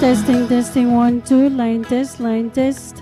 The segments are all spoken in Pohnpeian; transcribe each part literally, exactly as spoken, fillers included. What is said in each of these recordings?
Testing, testing, one, two, line test, line test.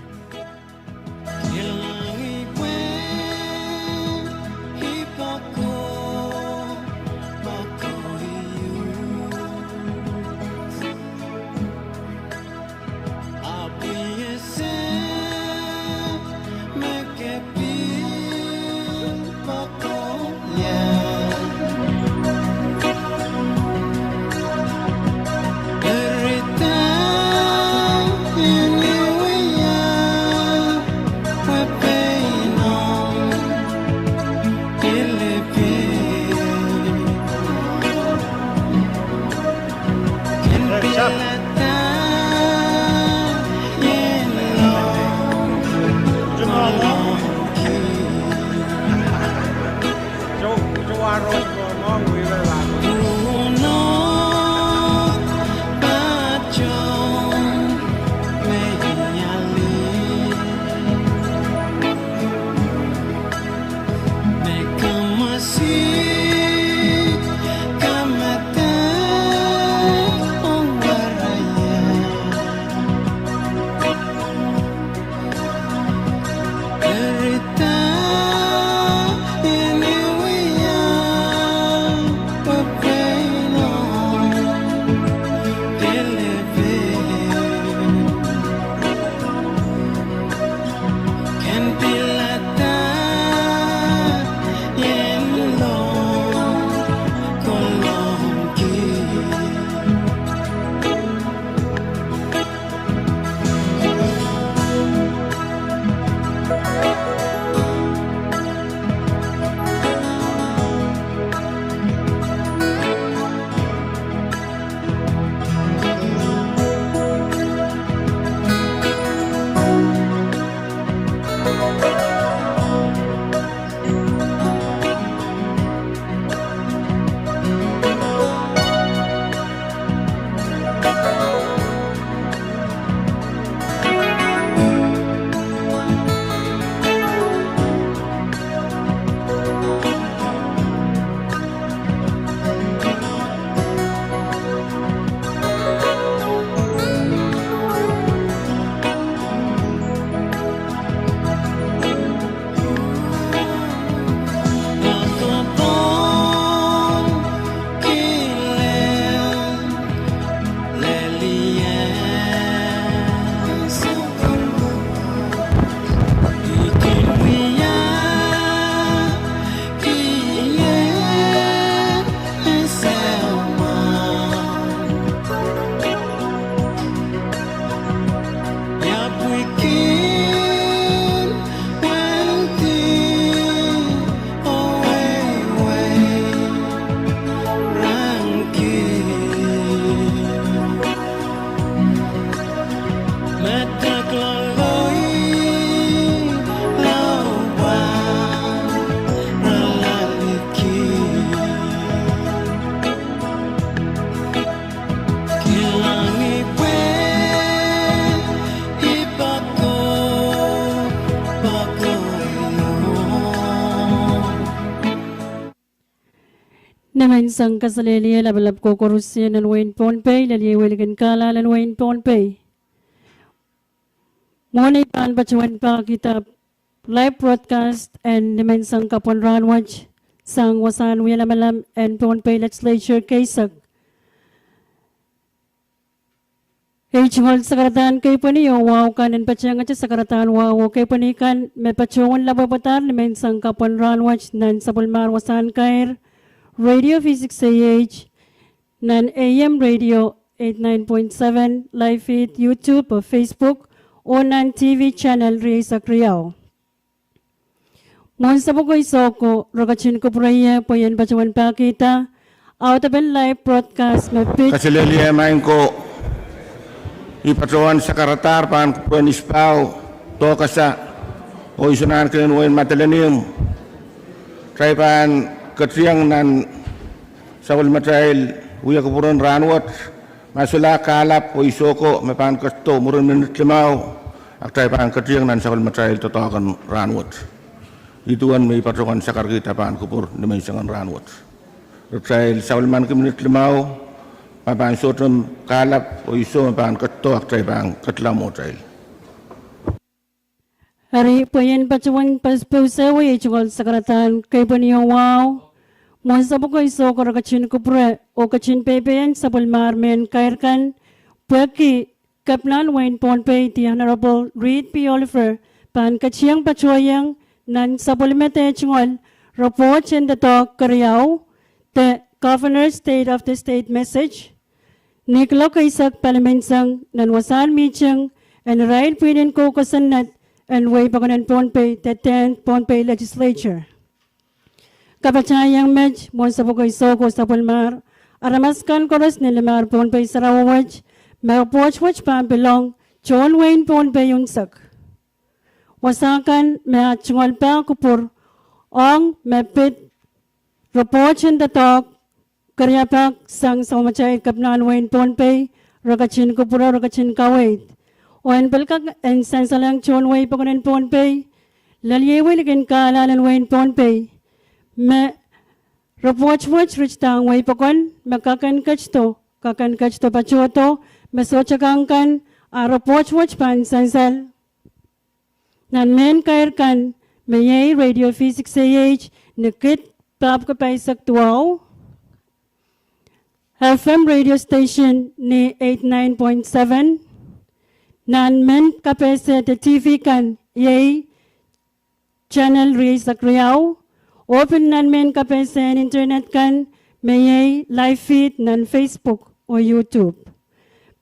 Ni menseng kaselehlie lapalap kokoaros nan wehin Pohnpei, lel iei welikin kahlahlen wehin Pohnpei. Mwohn ei pahn patohwan pahkihda live broadcast en ni menseng kapw en rahnwet sang wasahn wie lamalam en Pohnpei Legislature keisek. Ei tungoal sakaradahn kepweni oh wahu kan en patehngete sakaradahn wahu oh kepweni kan me patohwan lapwepwadahr ni menseng kapw en rahnwet nan sapwellimar wasahn kair, Radio V six A H, nan A M Radio eight nine point seven, live feed, YouTube oh Facebook, oh nan T V channel rieisek riau. Mwohn sapwoko I sehko, re ketin kupwure ie pwe I en patohwan pahkihda audepen live broadcast me pid. Kaselehlie maing ko, I patohwan sakaradahr pahn kupwuren Isipao, Dokasa, oh Isonahnken en wehin Madolenihmw. Kitail pahn ketiong nan sapwellimatail wia kupwuren rahnwet, ma solahr kahlap oh I sehko me pahn ketido mwurin minit limau, a kitail pahn ketiong nan sapwellimatail doadoahk en rahnwet. Ih duwen me I patohwan sakarkihda pahn kupwur ni menseng en rahnwet. Retail sapwellimanki minit limau, Ma pahn sohte kahlap oh iso me pahn ketido, kitail pahn ketila mwohtail. Eri, pwe I en patohwan pous-, pousehwei ei tungoal sakaradahn keipweni oh wahu, mwohn sapwoko isohko re ketin kupwure oh ketin peipeiong sapwellimar mehn kair kan, pwehki Kepinahn wehin Pohnpei, the Honorable Reed P. Oliver, pahn ketikihong patohieng nan sapwellime de tungoal repwoht en doadoahk keriau, the Governor's State of the State Message, ni kuloak eisek paliamenter nan wasahn mihting en irail pwihn en kou kosonned en wehi pokon en Pohnpei, the tenth Pohnpei Legislature. Kapatahieng met mwohn sapwoko isohko sapwellimar, aramas kan koaros ni limar Pohnpei sarawi wet, me repwoht wet pahn pilong tohn wehin Pohnpei unsek. Wasa kan me ah tungoal pahn kupwur ong me pid repwoht en doadoahk keriau pak sang samatail Kepinahn wehin Pohnpei, re ketin kupwure, re ketin kaweid. Oh en pil kak en sansalehng tohn wehi pokon en Pohnpei, lel iei wilikin kahlahlen wehin Pohnpei, me repwoht wet ritidahng wehi pokon, me kak en ketido, kak en ketido patohdo, me sohte kak kan, ah repwoht wet pahn sansal nan mehn kair kan, me iei Radio V six A H, ni kid pahpwiki pahisek duwau, F M radio station ni eighty-nine point seven, nan mehn kapehse de T V kan, iei channel rieisek riau, oh pil nan mehn kapehse en internet kan, me iei live feed nan Facebook oh YouTube.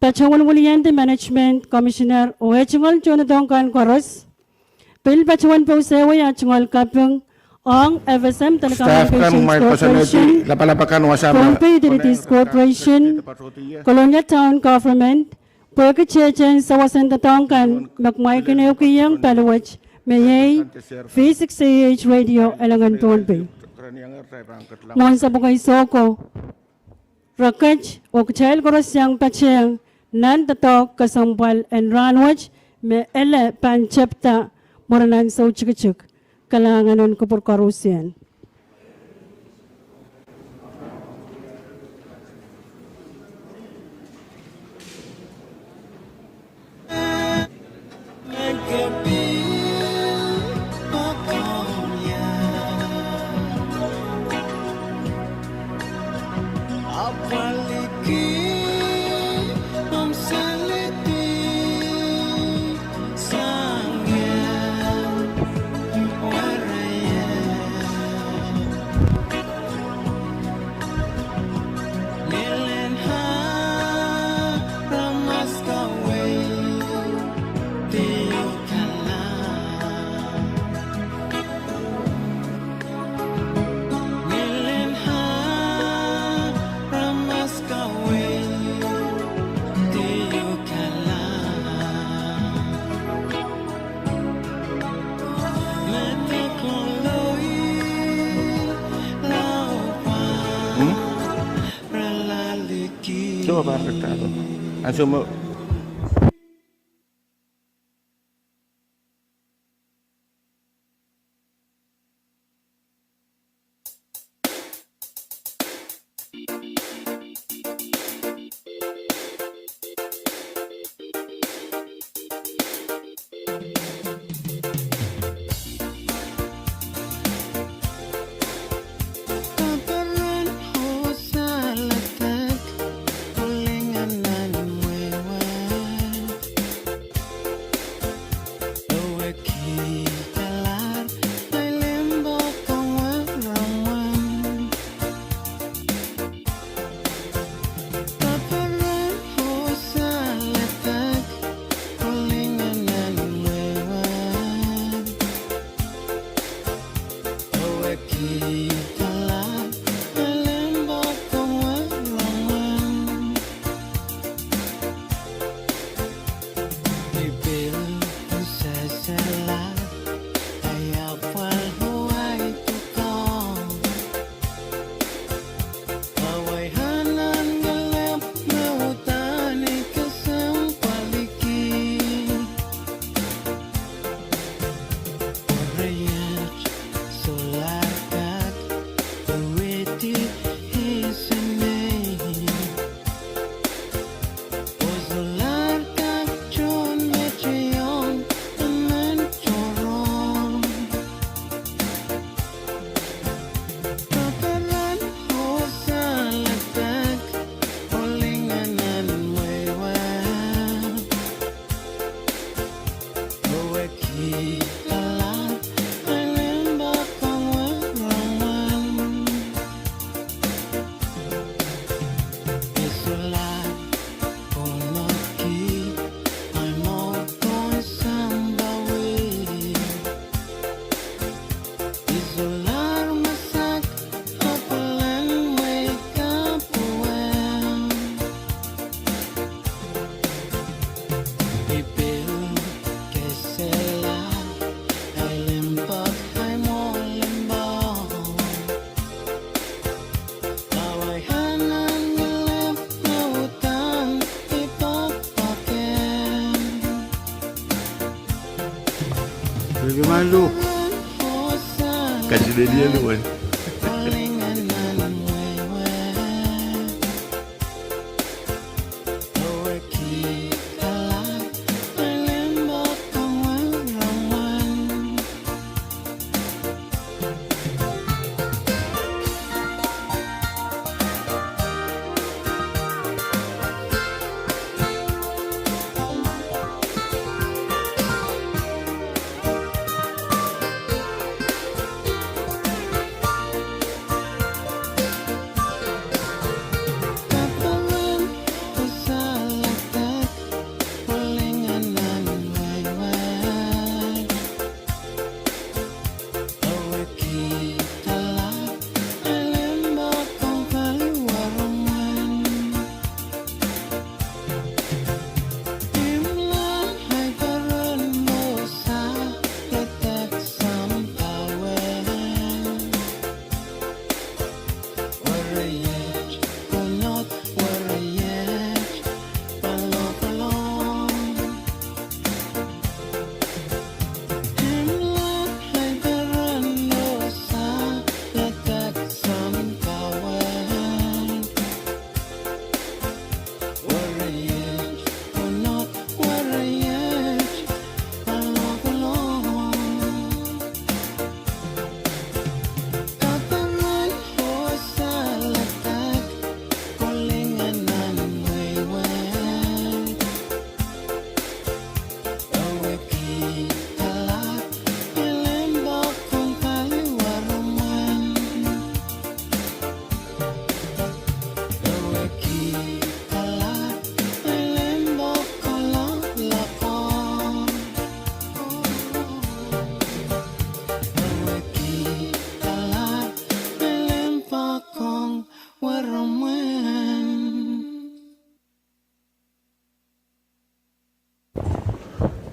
Patohwan wiliandi Management Commissioner oh eh tungoal tohndoadoahk kan koaros, pil patohwan pousehwei ah tungoal kaping ong F S M Telecommunications Corporation, Pohnpei Utilities Corporation, Kolonia Town Government, pwehki tehtehn sawas en doadoahk kan me kumwail kin ehukihong paliwet, me iei V six A H Radio Elengen Pohnpei. Mwohn sapwoko isohko, re ket oh kitail koaros iang patehng nan doadoahk kesempwal en rahnwet, me ele pahn tepda mwurin ansou tikitik. Kalahngan en kupwur koarusie. Malo. Kasilehlie luwet.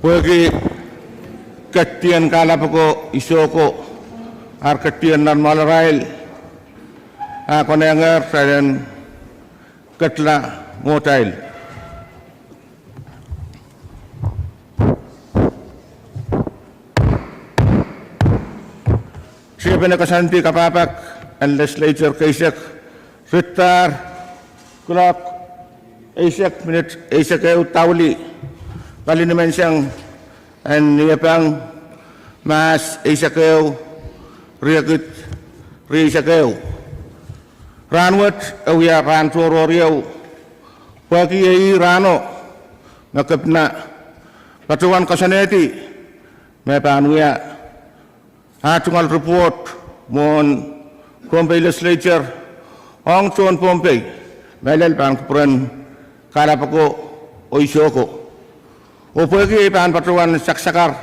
Pwehki ketidien kahlap oko, iso oko, ar ketidien nan mwahl arail, a konehng ehr, kitail en ketla mwohtail. Riepen koasoandi kapahpek en legislature keisek, ridahr kuloak eisek minit eisek ehu daulih, pali nimenseng en Niepeng, mahs eisek ehu, riekid rieisek ehu. Rahnwet e wia rahn tohrohr ehu, pwehki ih rahno me Kepina patohwan koasoanehdi me pahn wia ah tungoal report mwohn Pohnpei Legislature ong tohn Pohnpei, mehlel pahn kupwuren kahlap oko oh iso oko. Oh pwehki ei pahn patohwan sakasakar,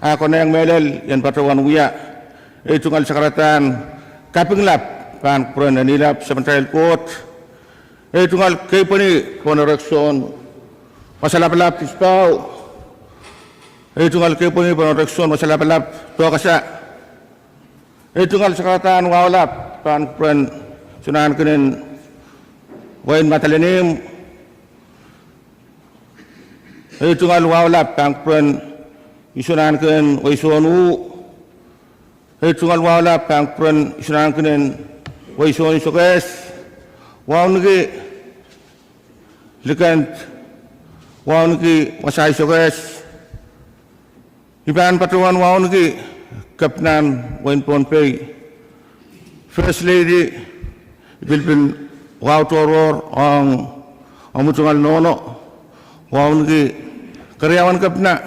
a konehng mehlel I en patohwan wia ei tungoal sakaradahn kaping lap pahn kupwuren Eni Lap Samatail Koht, ei tungoal keipweni pohn Ereksohn Wasa Lapalap Disipahu, ei tungoal keipweni pohn Ereksohn Wasa Lapalap Dohkasa, ei tungoal sakaradahn wahu lap pahn kupwuren Iso Nahnkinen Wein Madolenihmw, ei tungoal wahu lap pahn kupwuren Iso Nahnkinen Weisonu, ei tungoal wahu lap pahn kupwuren Iso Nahnkinen Weisonu Sokehs, wauneki Likend, wauneki Wasai Sokehs, I pahn patohwan wauneki Kepinahn wein Pohnpei, First Lady, I pil pil wahu tohrohr ong omw tungoal nohno, wauneki keriaun Kepina,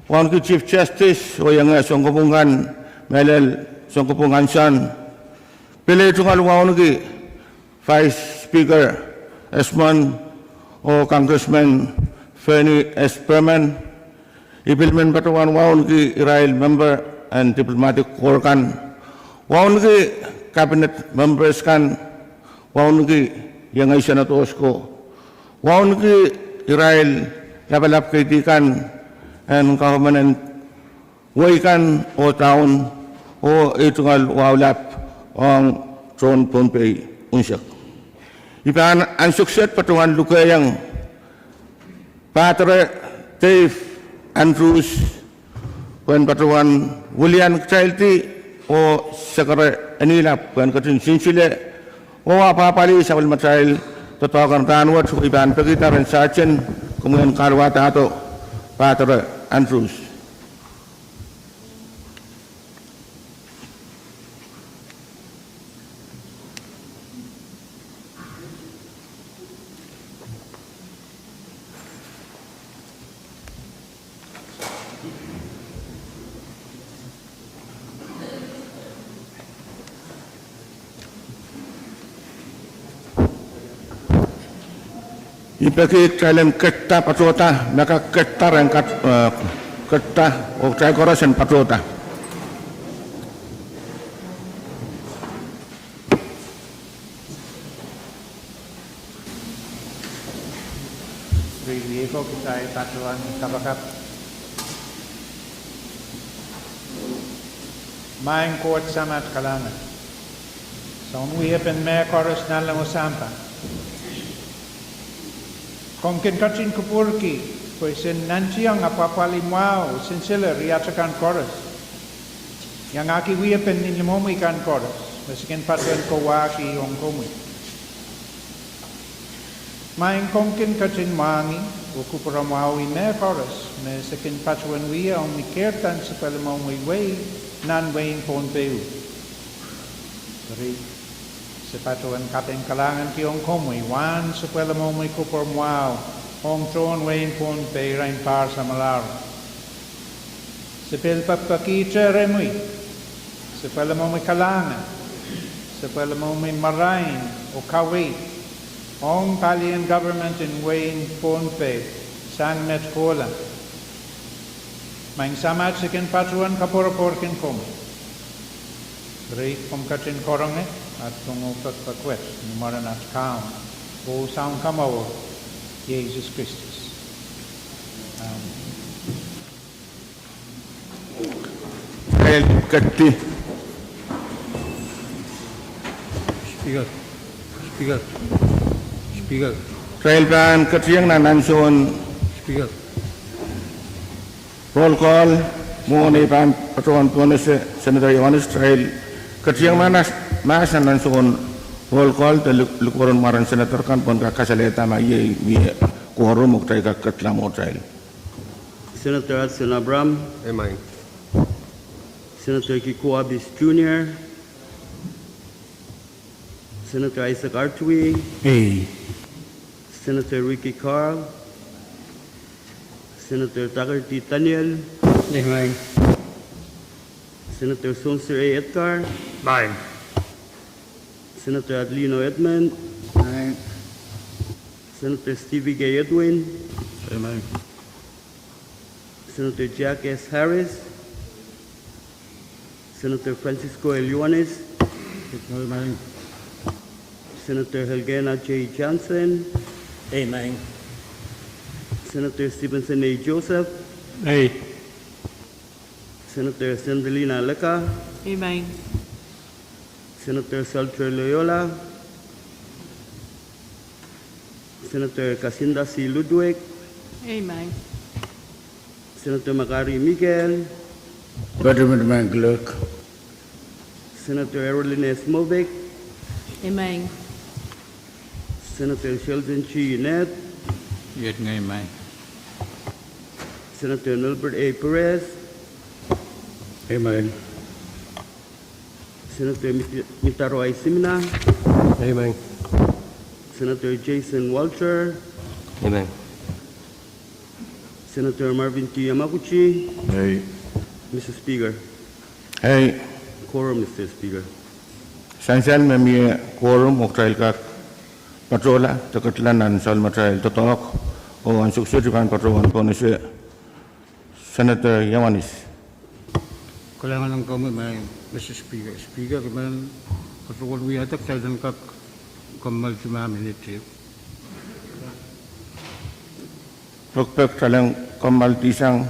wauneki Chief Justice oh ienge sounkopwung kan, mehlel sounkopwung kan sang, pil ei tungoal wauneki Vice Speaker Esmond oh Congressman Bernie S. Perman, I pil men patohwan wauneki irail member en diplomatic corps kan, wauneki cabinet members kan, wauneki iengei senators ko, wauneki irail lapalap keidi kan en government en wei kan oh daun, oh ei tungoal wahu lap ong tohn Pohnpei unsek. I pahn ansou kiset patohwan lukehiong Padre Dave Andrews, Pwehn patohwan wilian kitail di oh sekere enilap pwehn ketin sinsile oh apwahpwalih sapwellimatail doadoahk en rahnwet, oh I pahn pekihda rehn Sergeant, komwi en kaluwadahdo Padre Andrews. I peki kitail en ketido patohda, me kak ketido en kat-, eh, ketido, oh kitail koaros en patohda. Riei ko, kitail patohwan kapakap. Maing Koht Samat Kalahngan, Soun wiepen mehkoaros nanleng oh sampah, komw kin ketin kupwurki pwe se nantiong apwapwalih mwahu, sinsile riatail kan koaros, iangahki wiepen nin limomwi kan koaros, me se kin patohwan kawahki ong komwi. Maing, komw kin ketin mwahngih oh kupwuramwahwih mehkoaros me se kin patohwan wia ong ni keirdahn sapwellimomwi wehi nan wehin Pohnpei. Eri, se patohwan kaping kalahnganki ong komwi wahn sapwellimomwi kupwuramwahu ong tohn wehin Pohnpei irail pahr samwalahro. Se pil pekipekihte rehmwi, sapwellimomwi kalahngan, sapwellimomwi marain oh kaweid ong palien government en wehin Pohnpei sang met kohla. Maing Samat, se kin patohwan koapworopworki komwi. Eri, komw ketin karonge at tungoal pekipek wet ni mwaren at Kaun oh Sounkomour, Sises Kristus. Amen. Kitail ketido. Speaker, Speaker, Speaker. Kitail pahn ketieng nan ansoun Speaker. Roll call, mwohn ei pahn patohwan pohnese Senator Iohannis, kitail ketieng mahs, mahs nan ansoun roll call de lik-, likwerun mwaren Senator kan pwehn kak kasalehda ma iei mie quorum oh kitail kak ketla mwohtail. Senator Hudson Abraham. Amen. Senator Kiko Abis Junior. Senator Isaac Artwin. Aye. Senator Ricky Carl. Senator Tucker T. Daniel. Amen. Senator Spencer A. Edgar. Aye. Senator Adelino Edmond. Aye. Senator Stevie K. Edwin. Amen. Senator Jack S. Harris. Senator Francisco L. Iohannis. Amen. Senator Elkena J. Johnson. Amen. Senator Stevenson A. Joseph. Aye. Senator Sandelina Leka. Amen. Senator Salter Loyola. Senator Kasinda C. Ludwig. Amen. Senator Makari Miguel. Patohwan, Madam Clerk. Senator Erolines Mobik. Amen. Senator Sheldon G. Ned. Iet ngehi, amen. Senator Nelbert A. Perez. Amen. Senator Mit-, Mitaro Aisimina. Amen. Senator Jason Walter. Amen. Senator Marvin T. Yamaguchi. Aye. Mister Speaker. Aye. Quorum, Mister Speaker. Sansal me mie quorum oh kitail kak patohla de ketla nan sapwellimatail doadoahk oh ansou koasoandi pahn patohwan pohnese Senator Iohannis. Kalahngan ong komwi, Mister Speaker. Speaker, I men patohwan wiahda kitail en kak kommoaldi mah minit ehu. Pekipek kitail en kommoaldisang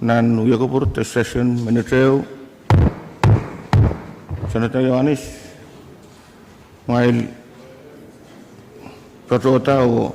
nan wia kupwur de session minit ehu. Senator Iohannis, kumwail patohda oh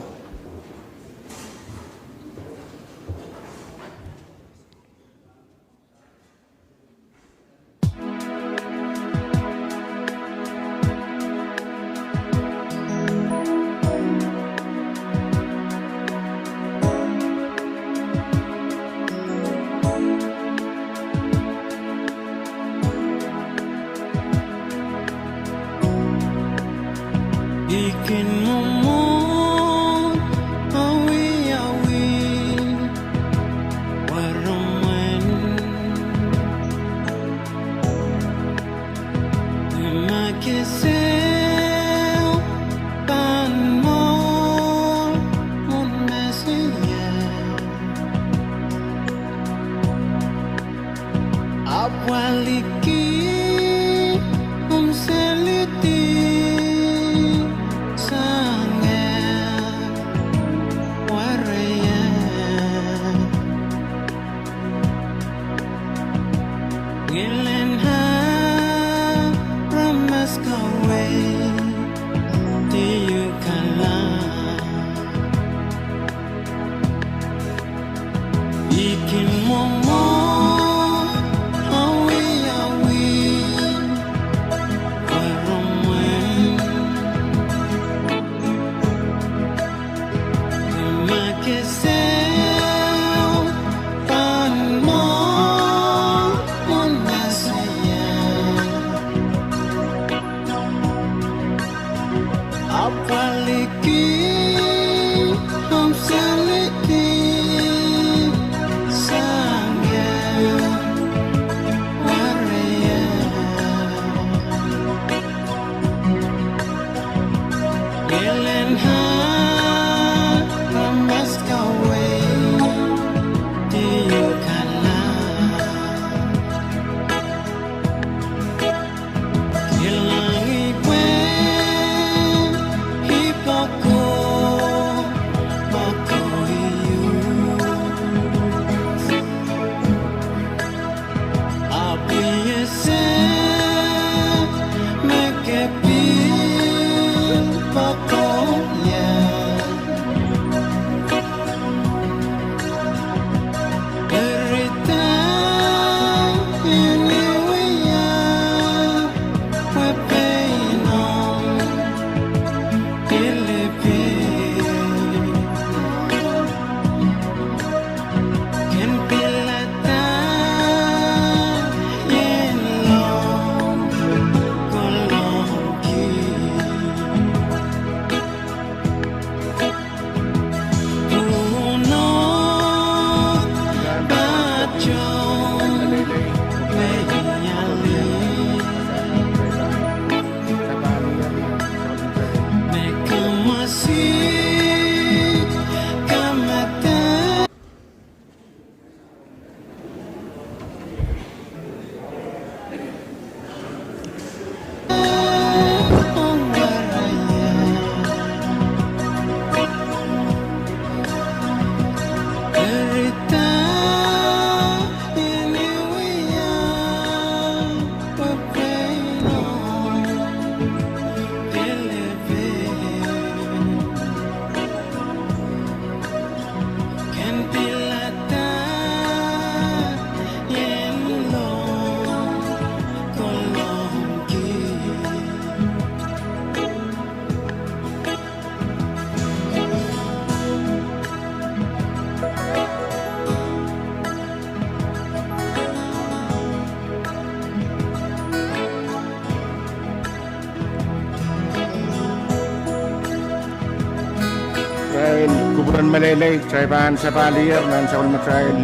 Kupwuren meleilei, kitail pahn sapahl ier nan sapwellimatail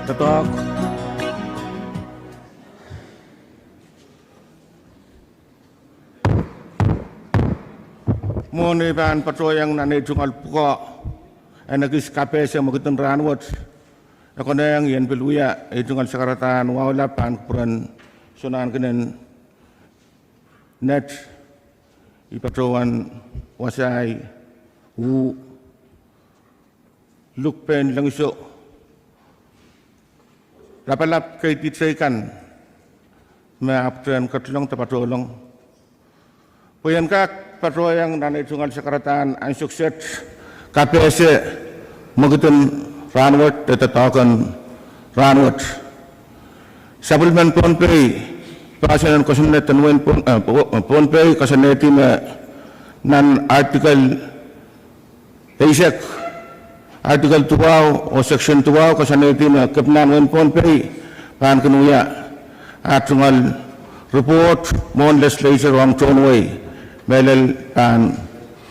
doadoahk. Mwohn ei pahn patohiong nan ei tungoal pwukoa en ekis kapehse mwekid en rahnwet, e konehng I en pil wia ei tungoal sakaradahn wahu lap pahn kupwuren Sonankinen Net, I patohwan wasahi uh lukpen lengiso lapalap keidi teikan me ahpwtehn ketilong de patohlong. Pwe I en kak patohiong nan ei tungoal sakaradahn ansou kiset kapehse mwekid en rahnwet de doadoahk en rahnwet. Sapwellimen Pohnpei, Poahsoan en Kosonned en Wehin Pohn-, eh, Po-, Pohnpei koasoanehdi me nan Article eisek, Article duwau oh Section duwau koasoanehdi me Kepina en Wehin Pohnpei pahn kin wia ah tungoal report mwohn legislature ong tohn wehi, mehlel pahn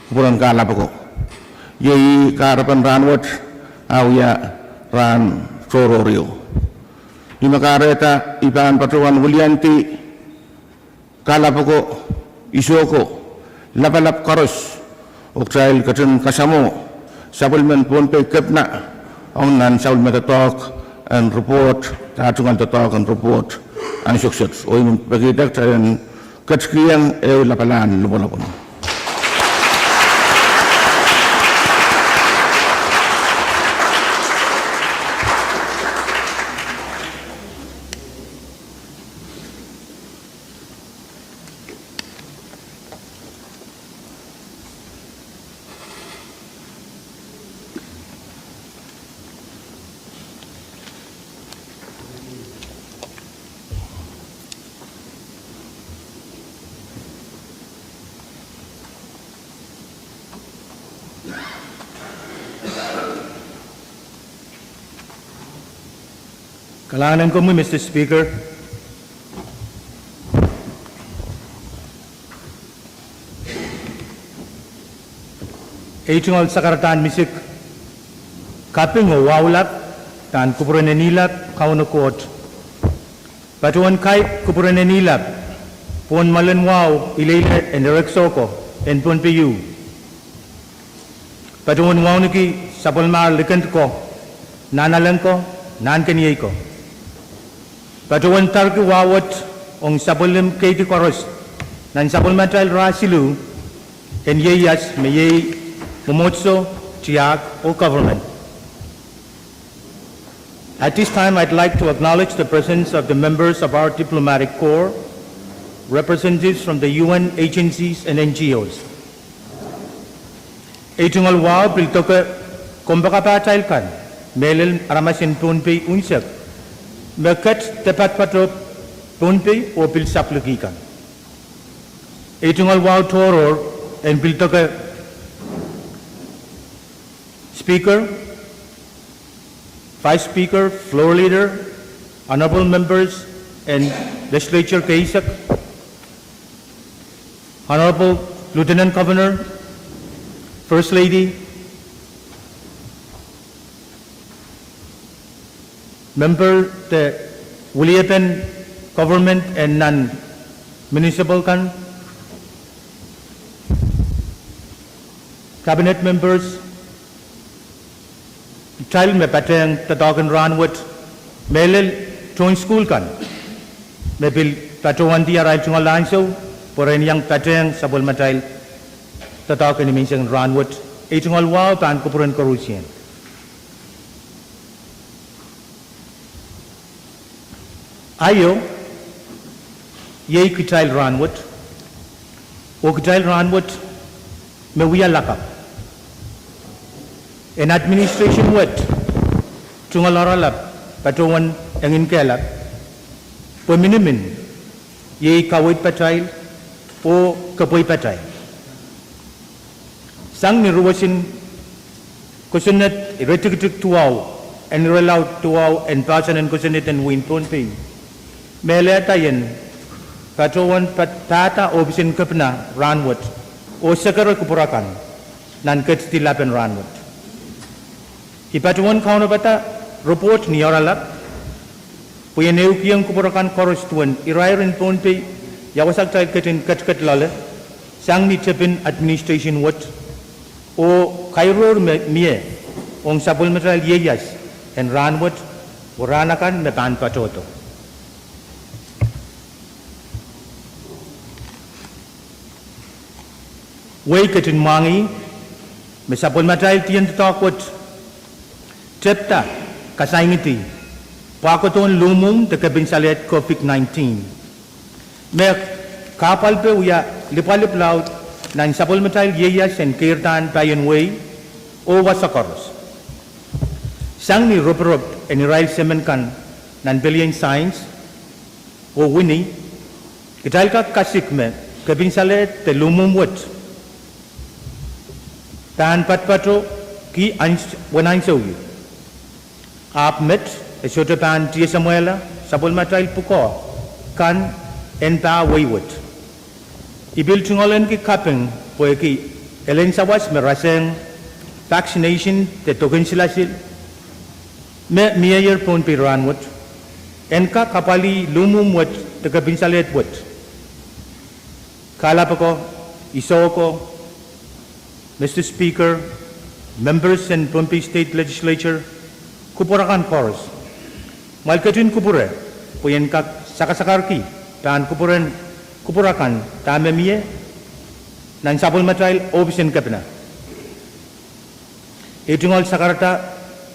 kupwuren kahlap ako. Iei kahrepen rahnwet ah wia rahn tohrohr ieu. Ni me kahrehda I pahn patohwan wiliandi kahlap ako, iso ko, lapalap koaros, oh kitail ketin kasamwo sapwellimen Pohnpei Kepina ong nan sapwellime doadoahk en report, ah tungoal doadoahk en report ansou kiset. Oh I men pekihda kitail en ketikihong ehu lapalahn lopwolopwon. Kalahngan en komwi, Mister Speaker. Ei tungoal sakaradahn misik, kaping oh wahu lap pahn kupwuren Ehnilap Kauno Koht. Patohwan kaip kupwuren Ehnilap pohn mwoalen wahu ileile en erekiso ko en Pohnpei uh. Patohwan wauneki sapwellimahr likend ko, nahnalek ko, nahnkeniei ko. Patohwan darki wahu wet ong sapwellime keidi koaros nan sapwellimatail rah siluh en ieias me iei mwomwohdiso, tiahk oh government. At this time, I'd like to acknowledge the presence of the members of our diplomatic corps, representatives from the U N agencies and N G Os. Ei tungoal wahu pil doke kompoakapahtail kan, mehlel aramas en Pohnpei unsek, me ket de patopato Pohnpei oh pil sapwelliki kan. Ei tungoal wahu tohrohr en pil doke Speaker, Vice Speaker, Floor Leader, Honorable Members en Legislature keisek, Honorable Lieutenant Governor, First Lady, member de weliepen government en nan municipal kan, cabinet members, kitail me patehng doadoahk en rahnwet, mehlel tohn sukuhl kan me pil patohwandi arail tungoal ansou pwe ren iang patehng sapwellimatail doadoahk en imenseng en rahnwet. Ei tungoal wahu pahn kupwuren koarusie. Aio iei kitail rahnwet, oh kitail rahnwet me wia lakapw. En administration wet tungoal oaralap patohwan enginkehlap, pwe minimin iei kaweid patail oh kepwei patail. Sang ni ruwesin kosonned iretikitik duwau en irelaud duwau en poahsoan en kosonned en wehin Pohnpei, mehlel ien patohwan pahda ohpis en kepina rahnwet oh sekere kupwur akan. nan ketidi lapen rahnwet. I patohwan kaunopada ripoht ni oaralap pwe I en ehukihong kupwur akan koaros duwen irair en Pohnpei ia wasa kitail ketin ketiket loale sang ni tepin administration wet oh kairohr me mie ong sapwellimatail ieias en rahnwet oh rahn akan me pahn patohdo. Wehi ketin mwahngih me sapwellimatail dien doadoahk wet tepda kasaingidi pwahkodohn luhmwuhm de kepin salehd COVID nineteen, me kahpwalpe wia lipwalip laud nan sapwellimatail ieias en keirdahn paien wehi oh wasa koaros. Sang ni roporop en irail semen kan nan pelien sains oh wini, kitail kak kasik me kepin salehd de luhmwuhm wet pahn patopato ki wen ansou ehu. Ahpw met, e sohte pahn tiesemwehla sapwellimatail pwukoa kan en pah wehi wet. I pil tungoalenki kaping pwehki elen sawas me rasehng vaccination de doken silasil me mieier Pohnpei rahnwet en kak apwalih luhmwuhm wet de kepin salehd wet. Kalap ako, iso ako, Mister Speaker, members en Pohnpei State Legislature, kupwur akan koaros, kumwail ketin kupwure pwe I en kak sakasakarki pahn kupwuren kupwur akan dahme mie nan sapwellimatail ohpis en kepina. I tungoal sakarada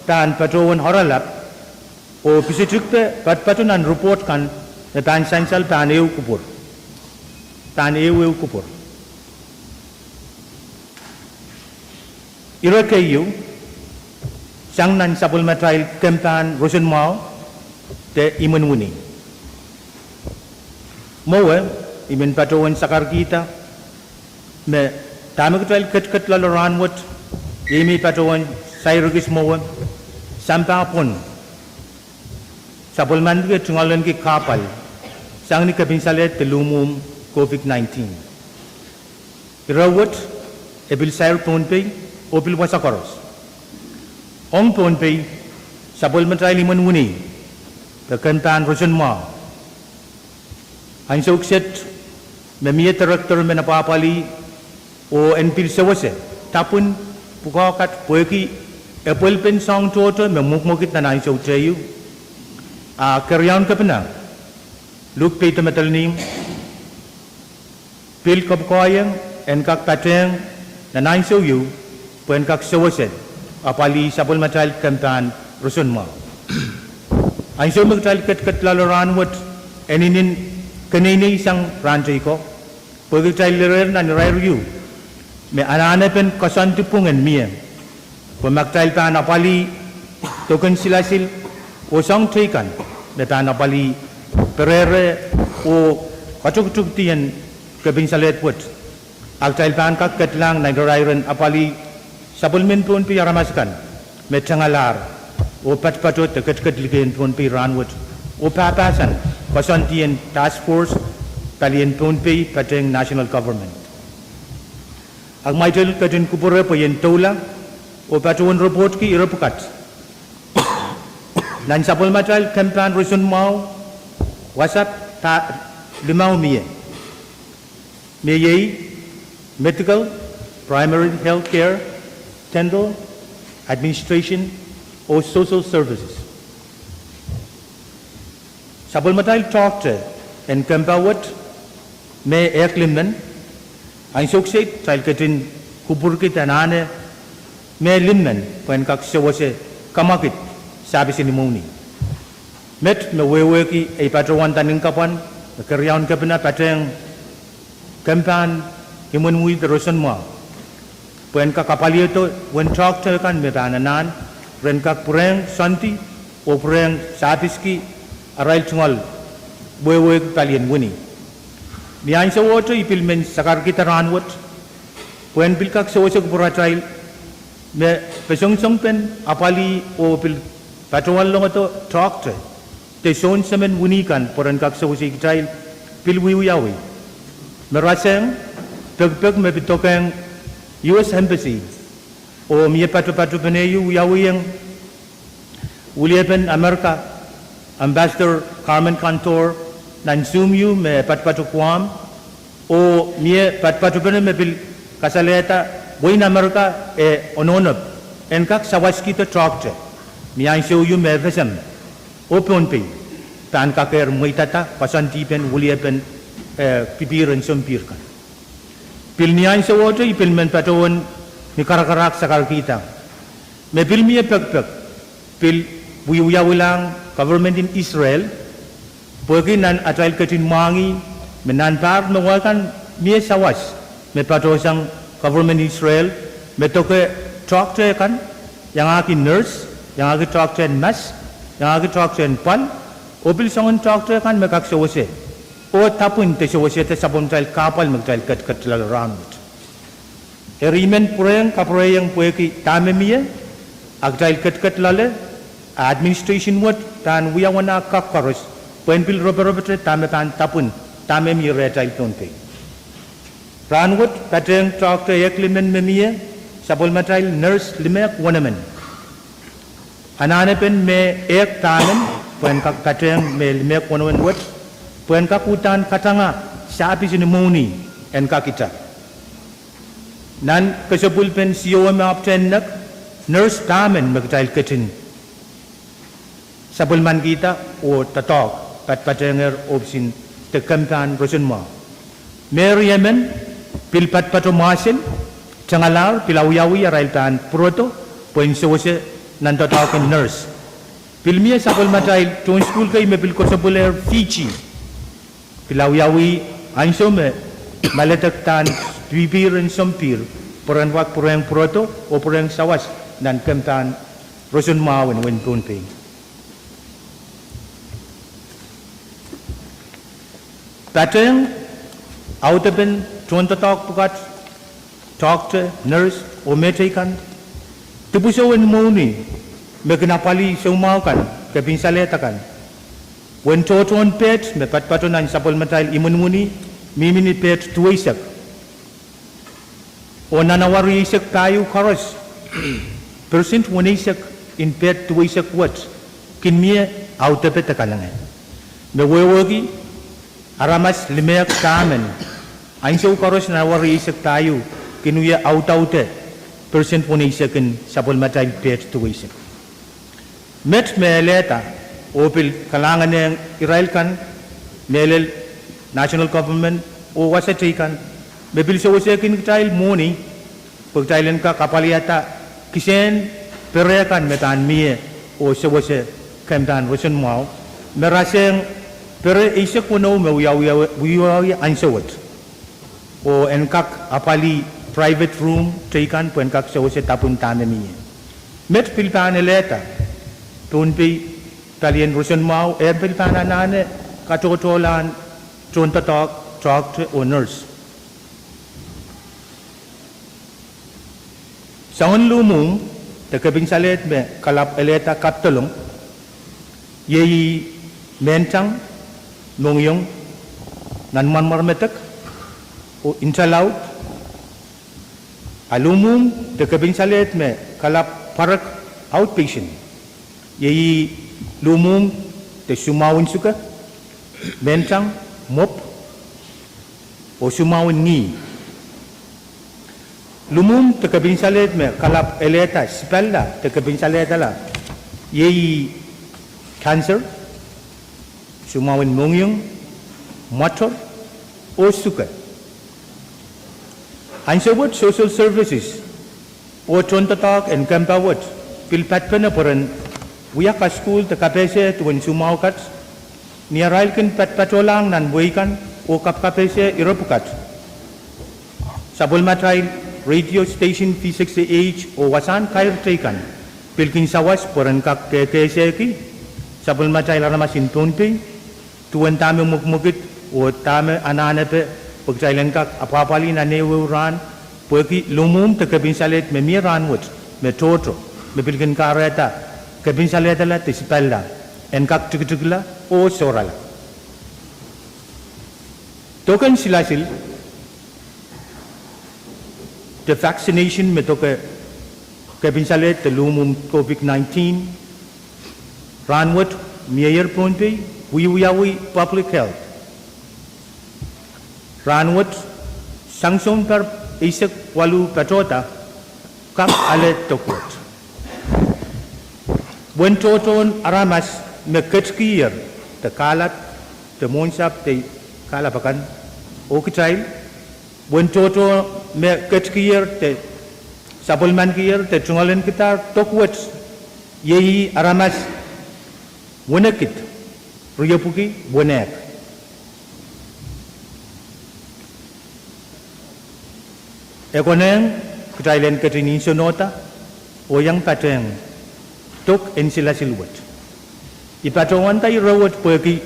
pahn patohwan oaralap oh pisitikpe patopato nan ripoht kan me pahn sansal pahn ehu kupwur, pahn ehu ehu kupwur. Ire keieu sang nan sapwellimatail kempahn roson mwahu de imwen wini. Mwowe, I men patohwan sakarkihda me dahme kitail ketiket loale rahnwet, iei me I patohwan sair ekis mwowe, sampah pwon. Sapwellimaniki e tungoalenki kahpwal sang ni kepin salehd de luhmwuhm COVID nineteen. Ire wet e pil sair Pohnpei oh pil wasa koaros. Ong Pohnpei, sapwellimatail imwen wini de kempahn roson mwahu. Ansou kiset me mie director men apwahpwalih oh en pil sewese dapwin pwukoa kat pwehki epwelpen soahng tohto me mwekmwekid nan ansou teieu, a keriaun kepina Luke Peter Madolenihmw pil kapwukoaiong en kak patehng nan ansou ieu pwe en kak sewese apwalih sapwellimatail kempahn roson mwahu. Ansou me kitail ketiket loale rahnwet, e inenen keneineisang rahn teiko, pwehki kitail lerehr nan irair ieu me anahnepen koasoandi pwung en mie pwe ma kitail pahn apwalih doken silasil oh soahng teikan me pahn apwalih perehre oh katokutukdien kepin salehd wet, a kitail pahn kak kedlahng nan irairen apwalih sapwellimen Pohnpei aramas akan me tengalahr oh patopato de ketiket likin Pohnpei rahnwet oh pahpahsan koasoandien task force palien Pohnpei patehng national government. A kumwail ketin kupwure pwe I en doula oh patohwan ripohtki ire pwukat nan sapwellimatail kempahn roson mwahu, wasap limau mie, me iei medical, primary health care, dental, administration oh social services. Sapwellimatail toahkte en kempa wet me ehk limmen, ansou kiset kitail ketin kupwurki anahne me limmen pwe en kak sewese kamwakid sahpis en imwowni. Met me wehwehki ei patohwanda nin kapwan me keriaun kepina patehng kempahn imwen wini de roson mwahu pwe en kak apwalihdo uwen toahkte kan me pahn anahn ren kak pwurehng soandi oh pwurehng sahpiski arail tungoal wehwehki palien wini. Ni ahnsowohte I pil men sakarkihda rahnwet pwe en pil kak sewese kupwuratail me pesengsengen apwalih oh pil patohwanlongodo toahkte de sounsemen wini kan pwe ren kak sewese kitail pil wiewiawi me rasehng pekipek me pil doadoahk U S Embassy Oh mie patopatopen ehu wiawihong weliepen Amerika, Ambassador Carmen Cantor nan Zoom ehu me patopato Guam, oh mie patopatopene me pil kasalehda wehin Amerika e onohnop en kak sawaskihda toahkte ni ansou ehu me FSM oh Pohnpei pahn kakehr mweidada koasoandipen weliepen, eh, pipihr en sompihr kan. Pil ni ansowohte I pil men patohwan ni karakarahk sakarkihda me pil mie pekipek, pil wiewiawilahng government en Israel, pwehki nan atail ketin mwahngih me nan pahr me wehkan mie sawas me patohsang government en Israel, me doke toahkte kan, iangahki nurse, iangahki toahkte en mas, iangahki toahkte en pwal, oh pil soangen toahkte kan me kak sewese oh dapwin de sewesehda sapwellimatail kahpwal me kitail ketiket loale rahnwet. Eri I men pwurehng kapwurehiong pwehki dahme mie, a kitail ketiket loale, a administration wet pahn wia wasa kak koaros pwehn pil roporop te dahme pahn dapwin, dahme mie rehtail Pohnpei. Rahnwet patehng toahkte ehk limen me mie, sapwellimatail nurse limeek wenemen. Anahnepen me ehk pahmen pwehn kak patehng me limeek wenemen wet, pwehn kak uhdahn katanga sahpis en mwohni en kak ita. Nan kesepwilpen siohwa me ahpwtehn nek, nurse pahmen me kitail ketin sapwellimanikihda oh doadoahk patpatehngehr ohpis en de kempahn roson mwahu. Mehri emen pil patopato mwahsel, tengalahr pil awiawi arail pahn pwurodo pwehn sewese nan doadoahk en nurse. Pil mie sapwellimatail tohn sukuhl kei me pil kosopwelehr Fiji, pil awiawi ansou me maledekdahn pipihr en sompihr pwe ren kak pwurehng pwurodo oh pwurehng sawas nan kempahn roson mwahu en wehin Pohnpei. Patehng audepen tohndoadoahk pwukat, toahkte, nurse oh mehteikan, dipwisou en mwohni me kin apwalih soumwahu kan, kepin salehda kan. Uwen tohtohn peht me patopato nan sapwellimatail imwinwini mihmi ni peht duweisek. Oh nan awa rieisek pahieu koaros, persent weneisek en peht duweisek wet kin mie audepe de kalenge. Me wehwehki aramas limeek pahmen ansou koaros nan awa rieisek pahieu kin wia audaude persent weneisek en sapwellimatail peht duweisek. Met me elehda oh pil kalahngan ong irail kan, mehlel national government oh wasa teikan, me pil sewesehkin kitail mwohni pwe kitail en kak apwaliada kisehn pere kan me pahn mie oh sewese kempahn roson mwahu, me rasehng pere eisek weneu me wiawi ansou wet, oh en kak apwalih private room teikan pwehn kak sewese dapwin dahme mie. Met pil pahn elehda Pohnpei palien roson mwahu, e pil pahn anahne katohtohlahn tohndoadoahk, toahkte oh nurse. Soangen luhmwuhm de kepin salehd me kalap elehda kapdolong, iei Mehtang, Mongiong, Nanmwarmwarmedek, oh Nta Laud. A luhmwuhm de kepin salehd me kalap pwarek, outpatient, iei luhmwuhm de soumwahu en suke, Mehtang, Mwop, oh soumwahu en ngih. Luhmwuhm de kepin salehd me kalap elehda sipalla de kepin salehdala, iei cancer, soumwahu en mongiong, mwoator, oh suke. Ansou wet social services oh tohndoadoahk en kempa wet pil patpene pwe ren wia kasukuhl de kapehse duwen soumwahu kat, ni arail kin patpatohlahng nan wehi kan oh kapkapehse ire pwukat. Sapwellimatail radio station V six A H oh wasahn kair teikan pil kin sawas pwe ren kak kehkehsehki sapwellimatail aramas en Pohnpei duwen dahme mwekimwekid oh dahme anahnepe, pwe kitail en kak apwapwalih nan ehuehu rahn, pwehki luhmwuhm de kepin salehd me mie rahnwet me tohto, me pil kin kahrehda kepin salehdala de sipalla en kak tikitikla oh sohrala. Doken silasil de vaccination me doke Kepin salehd de luhmwuhm COVID nineteen, rahnwet, miehier Pohnpei, wiewiawi public health. Rahnwet, sang sounpar eisek waluh patohda, kak ale dok wet. Wen tohtohn aramas me ketikihier de kahlap, de mwohnsapw de kahlap akan, oh kitail, wen tohtohn me ketikihier de sapwellimankihier de tungoalenkidahr dok wet, iei ih aramas wenekid, riepwiki wenehk. E konehng kitail en ketin nsenohda oh iang patehng dok en silasil wet. I patohwanda ire wet pwehki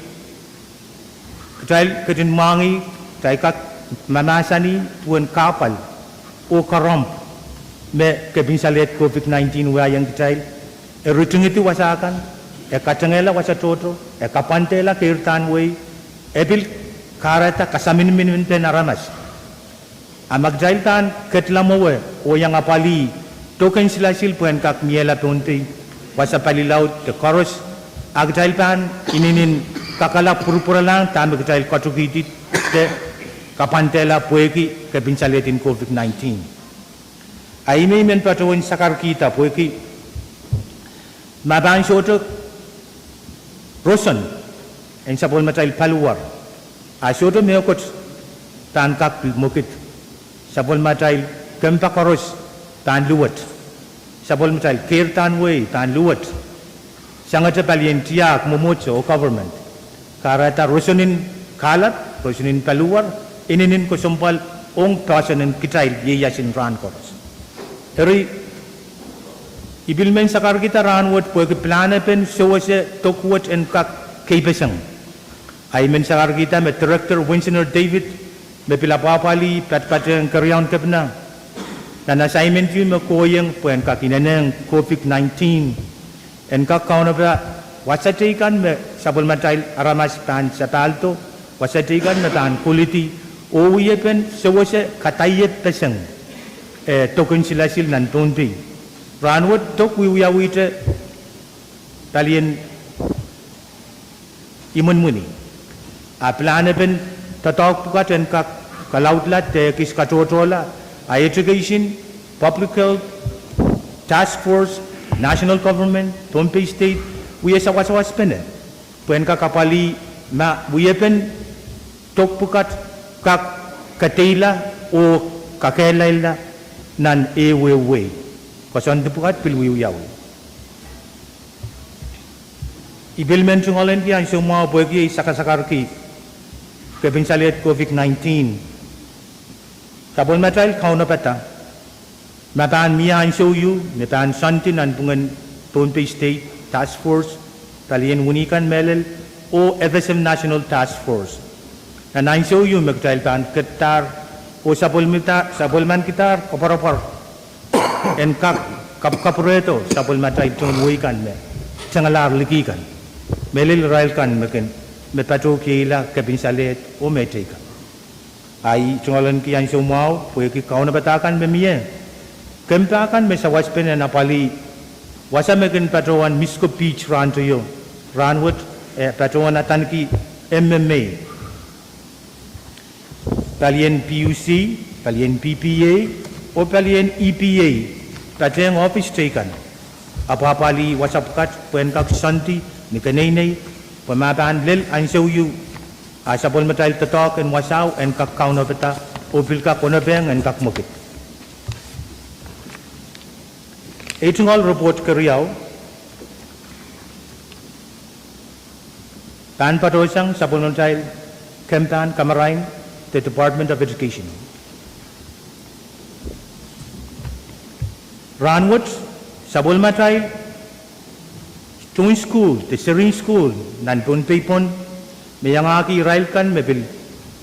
kitail ketin mwahngih, kitail kak mahmahsanih duwen kahpwal oh koaroahmw me kepin salehd COVID nineteen wiahiong kitail. E ritingidi wasa kan, e katengehla wasa tohto, e kapwandehla keirdahn wehi, e pil kahrehda kasaminminpen aramas. A ma kitail pahn ketla mwowe oh iang apwalih dok en silasil pwehn kak miehla Pohnpei, wasa pali laud de koaros, a kitail pahn inenen kakala pwurpwuralahng dahme kitail katikihdi de kapwandehla pwehki kepin salehd en COVID nineteen. A ih me I men patohwen sakarkihda pwehki ma pahn sohte roson en sapwellimatail paliwar, a sohte mehkot pahn kak pil mwekid. Sapwellimatail kempa koaros pahn luwet. Sapwellimatail keirdahn wehi pahn luwet. Sangete palien tiahk mwomwohdiso oh government, kahrehda roson en kahlap, roson en paliwar, inenen kesempwal ong poahsoan en kitail ieias en rahn koaros. Eri, I pil men sakarkihda rahnwet pwehki pilanepen sewese dok wet en kak keipeseng. A I men sakarkihda me Director Winsner David, me pil apwapwalih patpatehng keriaun kepina nan assignment ieu me kohieng pwehn kak inenehng COVID nineteen, en kak kaunopada wasa teikan me sapwellimatail aramas pahn sapahldo, wasa teikan me pahn koledi, oh wiepen sewese kadaiepeseng, eh, dok en silasil nan Pohnpei. Rahnwet dok wiewiawihte palien imwinimwini. A pilanepen doadoahk pwukat en kak kalaudla de ekis katohtohla, a education, public health, task force, national government, Pohnpei State, wie sawasawaspene pwehn kak apwalih ma wiepen dok pwukat kak kadeila oh kakehlailla nan ehu wehi. Koasoandi pwukat pil wiewiawi. I pil men tungoalenki ansou mwahu pwehki ei sakasakarki kepin salehd COVID nineteen, sapwellimatail kaunopada ma pahn mie ansou ieu me pahn soandi nanpwungen Pohnpei State Task Force, palien wini kan mehlel, oh FSM National Task Force. Nan ansou ieu me kitail pahn ketidahr oh sapwellimada-, sapwellimankidahr koapworopwor en kak kapwkapwurehdo sapwellimatail tohn wehi kan me tengalahr liki kan, mehlel irail kan me kin, me patohkieila kepin salehd oh mehteikan. A I tungoalenki ansou mwahu pwehki kaunopada kan me mie, kempa kan me sawaspene en apwalih wasa me kin patohwan Misko Beach rahnteio, rahnwet, eh, patohwan adaneki M M A. Palien PUC, palien PPA, oh palien EPA, patehng ohpis teikan, apwapwalih wasa pwukat pwehn kak soandi ni keneinei, pwe ma pahn lel ansou ieu, a sapwellimatail doadoahk en wasao en kak kaunopada oh pil kak onopehng en kak mwekid. Ei tungoal report keriau pahn patohsang sapwellimatail kempahn kamarain de Department of Education. Rahnwet, sapwellimatail tohn sukuhl de serihn sukuhl nan Pohnpei pwon, me iangahki irail kan me pil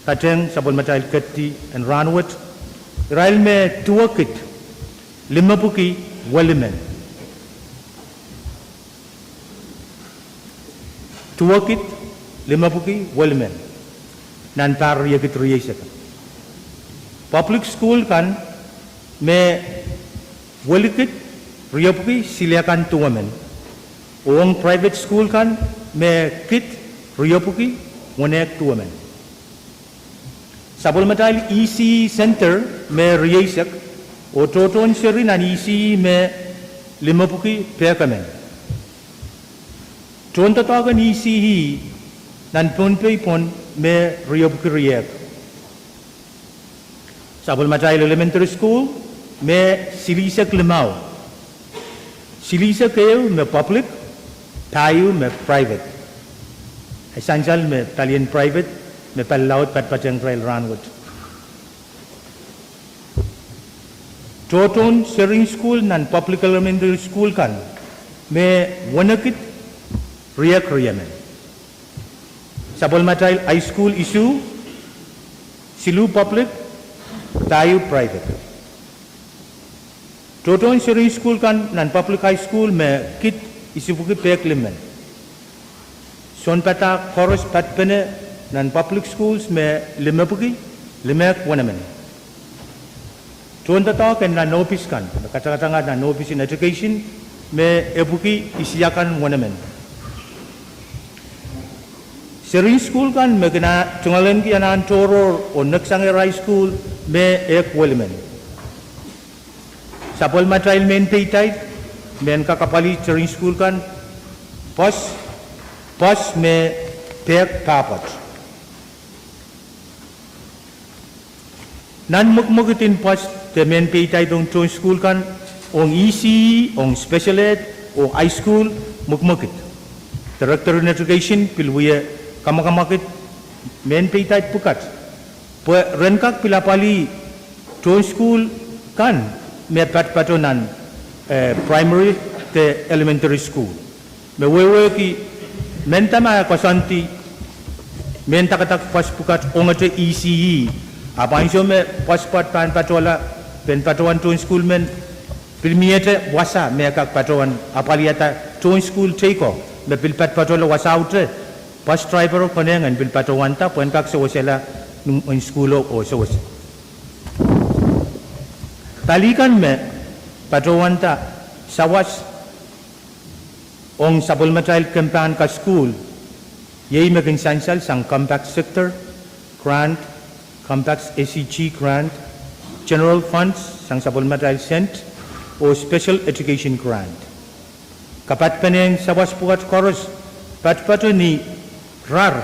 patehng sapwellimatail ketdi en rahnwet, irail me duwekid limepwiki welimen. Duwekid limepwiki welimen nan pahr riekid rieisek. Public sukuhl kan me welikid riepwiki silehkan duwemen. Oh ong private sukuhl kan me kid riepwiki wenehk duwemen. Sapwellimatail E C E center me rieisek, oh tohtohn seri nan E C E me limepwiki pehkemen. Tohndoadoahk en E C E nan Pohnpei pwon me riepwiki riehk. Sapwellimatail elementary sukuhl me silihsek limau. Silihsek ehu me public, pahieu me private. E sansal me palien private me palilaud patpatehng irail rahnwet. Tohtohn seri en sukuhl nan public elementary sukuhl kan me wenekid riehk riemen. Sapwellimatail high school isuh, siluh public, pahieu private. Tohtohn seri en sukuhl kan nan public high school me kid isipwiki pehk limen. Sounpadahk koaros patpene nan public schools me limepwiki limehk wenemen. Tohndoadoahk en nan ohpis kan me katakatanga nan ohpis en education me epwiki isiakan wenemen. Seri en sukuhl kan me kin tungoalenki anahn tohrohr oh neksang high school me ehk welimen. Sapwellimatail mehn peitail, mehn kak apwalih seri en sukuhl kan, pwoas, pwoas me pehk pahpwoat. Nan mwekmwekid en pwoas de mehn peitail ong tohn sukuhl kan, ong E C E, ong special ed, oh high school, mwekmwekid. Director en education pil wie kamwakamwakid mehn peitail pwukat pwe ren kak pil apwalih tohn sukuhl kan me patopato nan primary de elementary sukuhl. Me wehwehki, mendahte ma e koasoandi mehn dakadak pwoas pwukat ongete E C E, ahpw ansou me pwoas pwukat pahn patohla, pahn patohwan tohn sukuhl men, pil miehte wasa me kak patohwan apwalihada tohn sukuhl teiko me pil patopatohla wasaute, pwoas driver konehng en pil patohwanda pwehn kak sewesehla en sukuhlo oh sewese. Pali kan me patohwanda sawas ong sapwellimatail kempahn kasukuhl, iei me kin sansal sang compact sector grant, compact S E G grant, general funds sang sapwellimatail sent, oh special education grant. Kapatpenehn sawas pwukat koaros patopato ni rar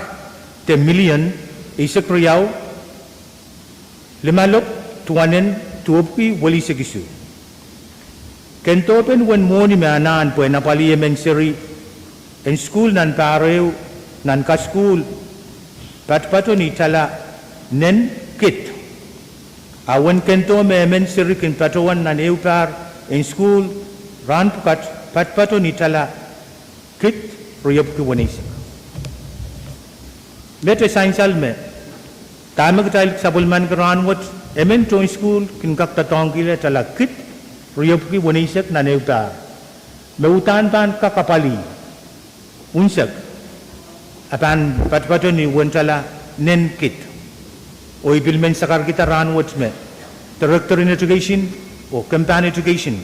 de milion eisek riau, limalopw duwenen duwepwiki welisek isuh. Kendohpen uwen mwohni me anahn pwehn apwalih emen seri en sukuhl nan pahr ehu nan kasukuhl patopato ni tala nen kid. A uwen kendoh me emen seri kin patohwan nan ehu pahr en sukuhl rahn pwukat patopato ni tala kid riepwiki weneisek. Met e sansal me dahme kitail sapwellimaniki rahn wet, emen tohn sukuhl kin kak doadoahngkihla tala kid riepwiki weneisek nan ehu pahr. Me uhdahn pahn kak apwalih unsek, a pahn patopato ni uwen tala nen kid. Oh I pil men sakarkihda rahn wet me director en education oh kempahn education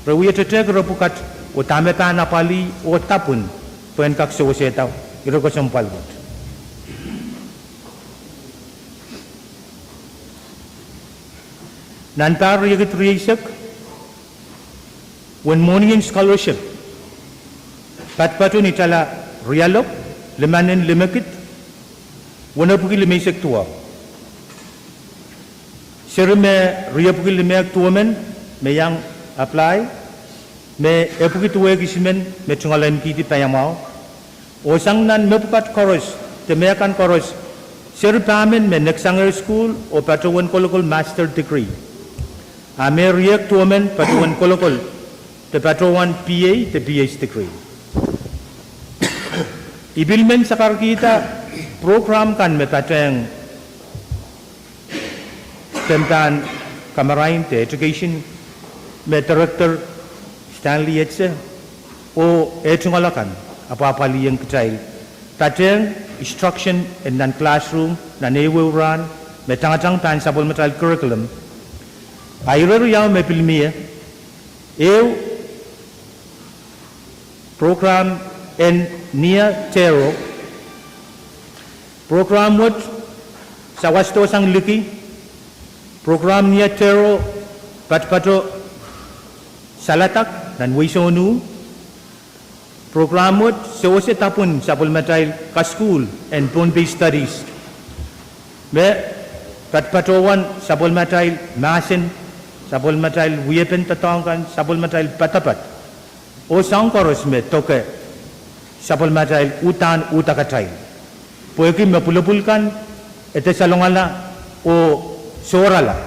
re wie tetehki ire pwukat oh dahme pahn apwalih oh dapwin pwehn kak sewesehda ire kesempwal wet. Nan pahr riekid rieisek, uwen mwohnien scholarship patopato ni tala rialopw limenen limekid wenepwiki limeisek duwau. Seri me riepwiki limehk duwemen me iang apply, me epwiki duwehk isimen me tungoalenkihdi paiamwahu. Oh sang nan mepwukat koaros de mehkan koaros, seri pahmen me neksang high school oh patohwan kolokol master degree. A me riehk duwemen patohwan kolokol de patohwan B A de B H degree. I pil men sakarkihda program kan me patehng kempahn kamarain de education me director Stanley Etsa oh eh tungoal akan apwapwalihong kitail patehng instruction en nan classroom nan ehuehu rahn me tangatang pahn sapwellimatail curriculum. A ire riau me pil mie, ehu Program en Near Tero. Program wet sawasto sang liki. Program Near Tero patopato saledek nan wehi sohn uh. Program wet sewese dapwen sapwellimatail kasukuhl en Pohnpei Studies, me patopato wahn sapwellimatail mahsen, sapwellimatail wiepen doadoahk kan, sapwellimatail poadoapoad, oh soahng koaros me doke sapwellimatail uhdahn uhdakatail. Pwehki me pwulopwul kan e de salongala oh sohrala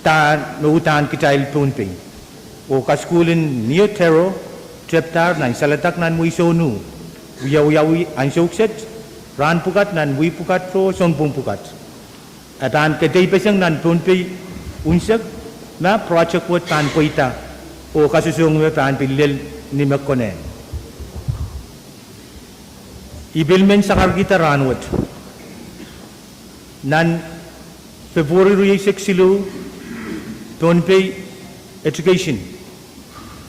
dahn me uhdahn kitail Pohnpei. Oh kasukuhl en Near Tero tepdahr nan saledek nan wehi sohn uh, wiawiawi ansou kiset, rahn pwukat nan wehi pwukat oh sounpwong pwukat. E pahn kedeipeseng nan Pohnpei unsek, ma project wet pahn pweida oh kasongosong me pahn pil lel ni me konehng. I pil men sakarkihda rahnwet nan February rieisek siluh, Pohnpei Education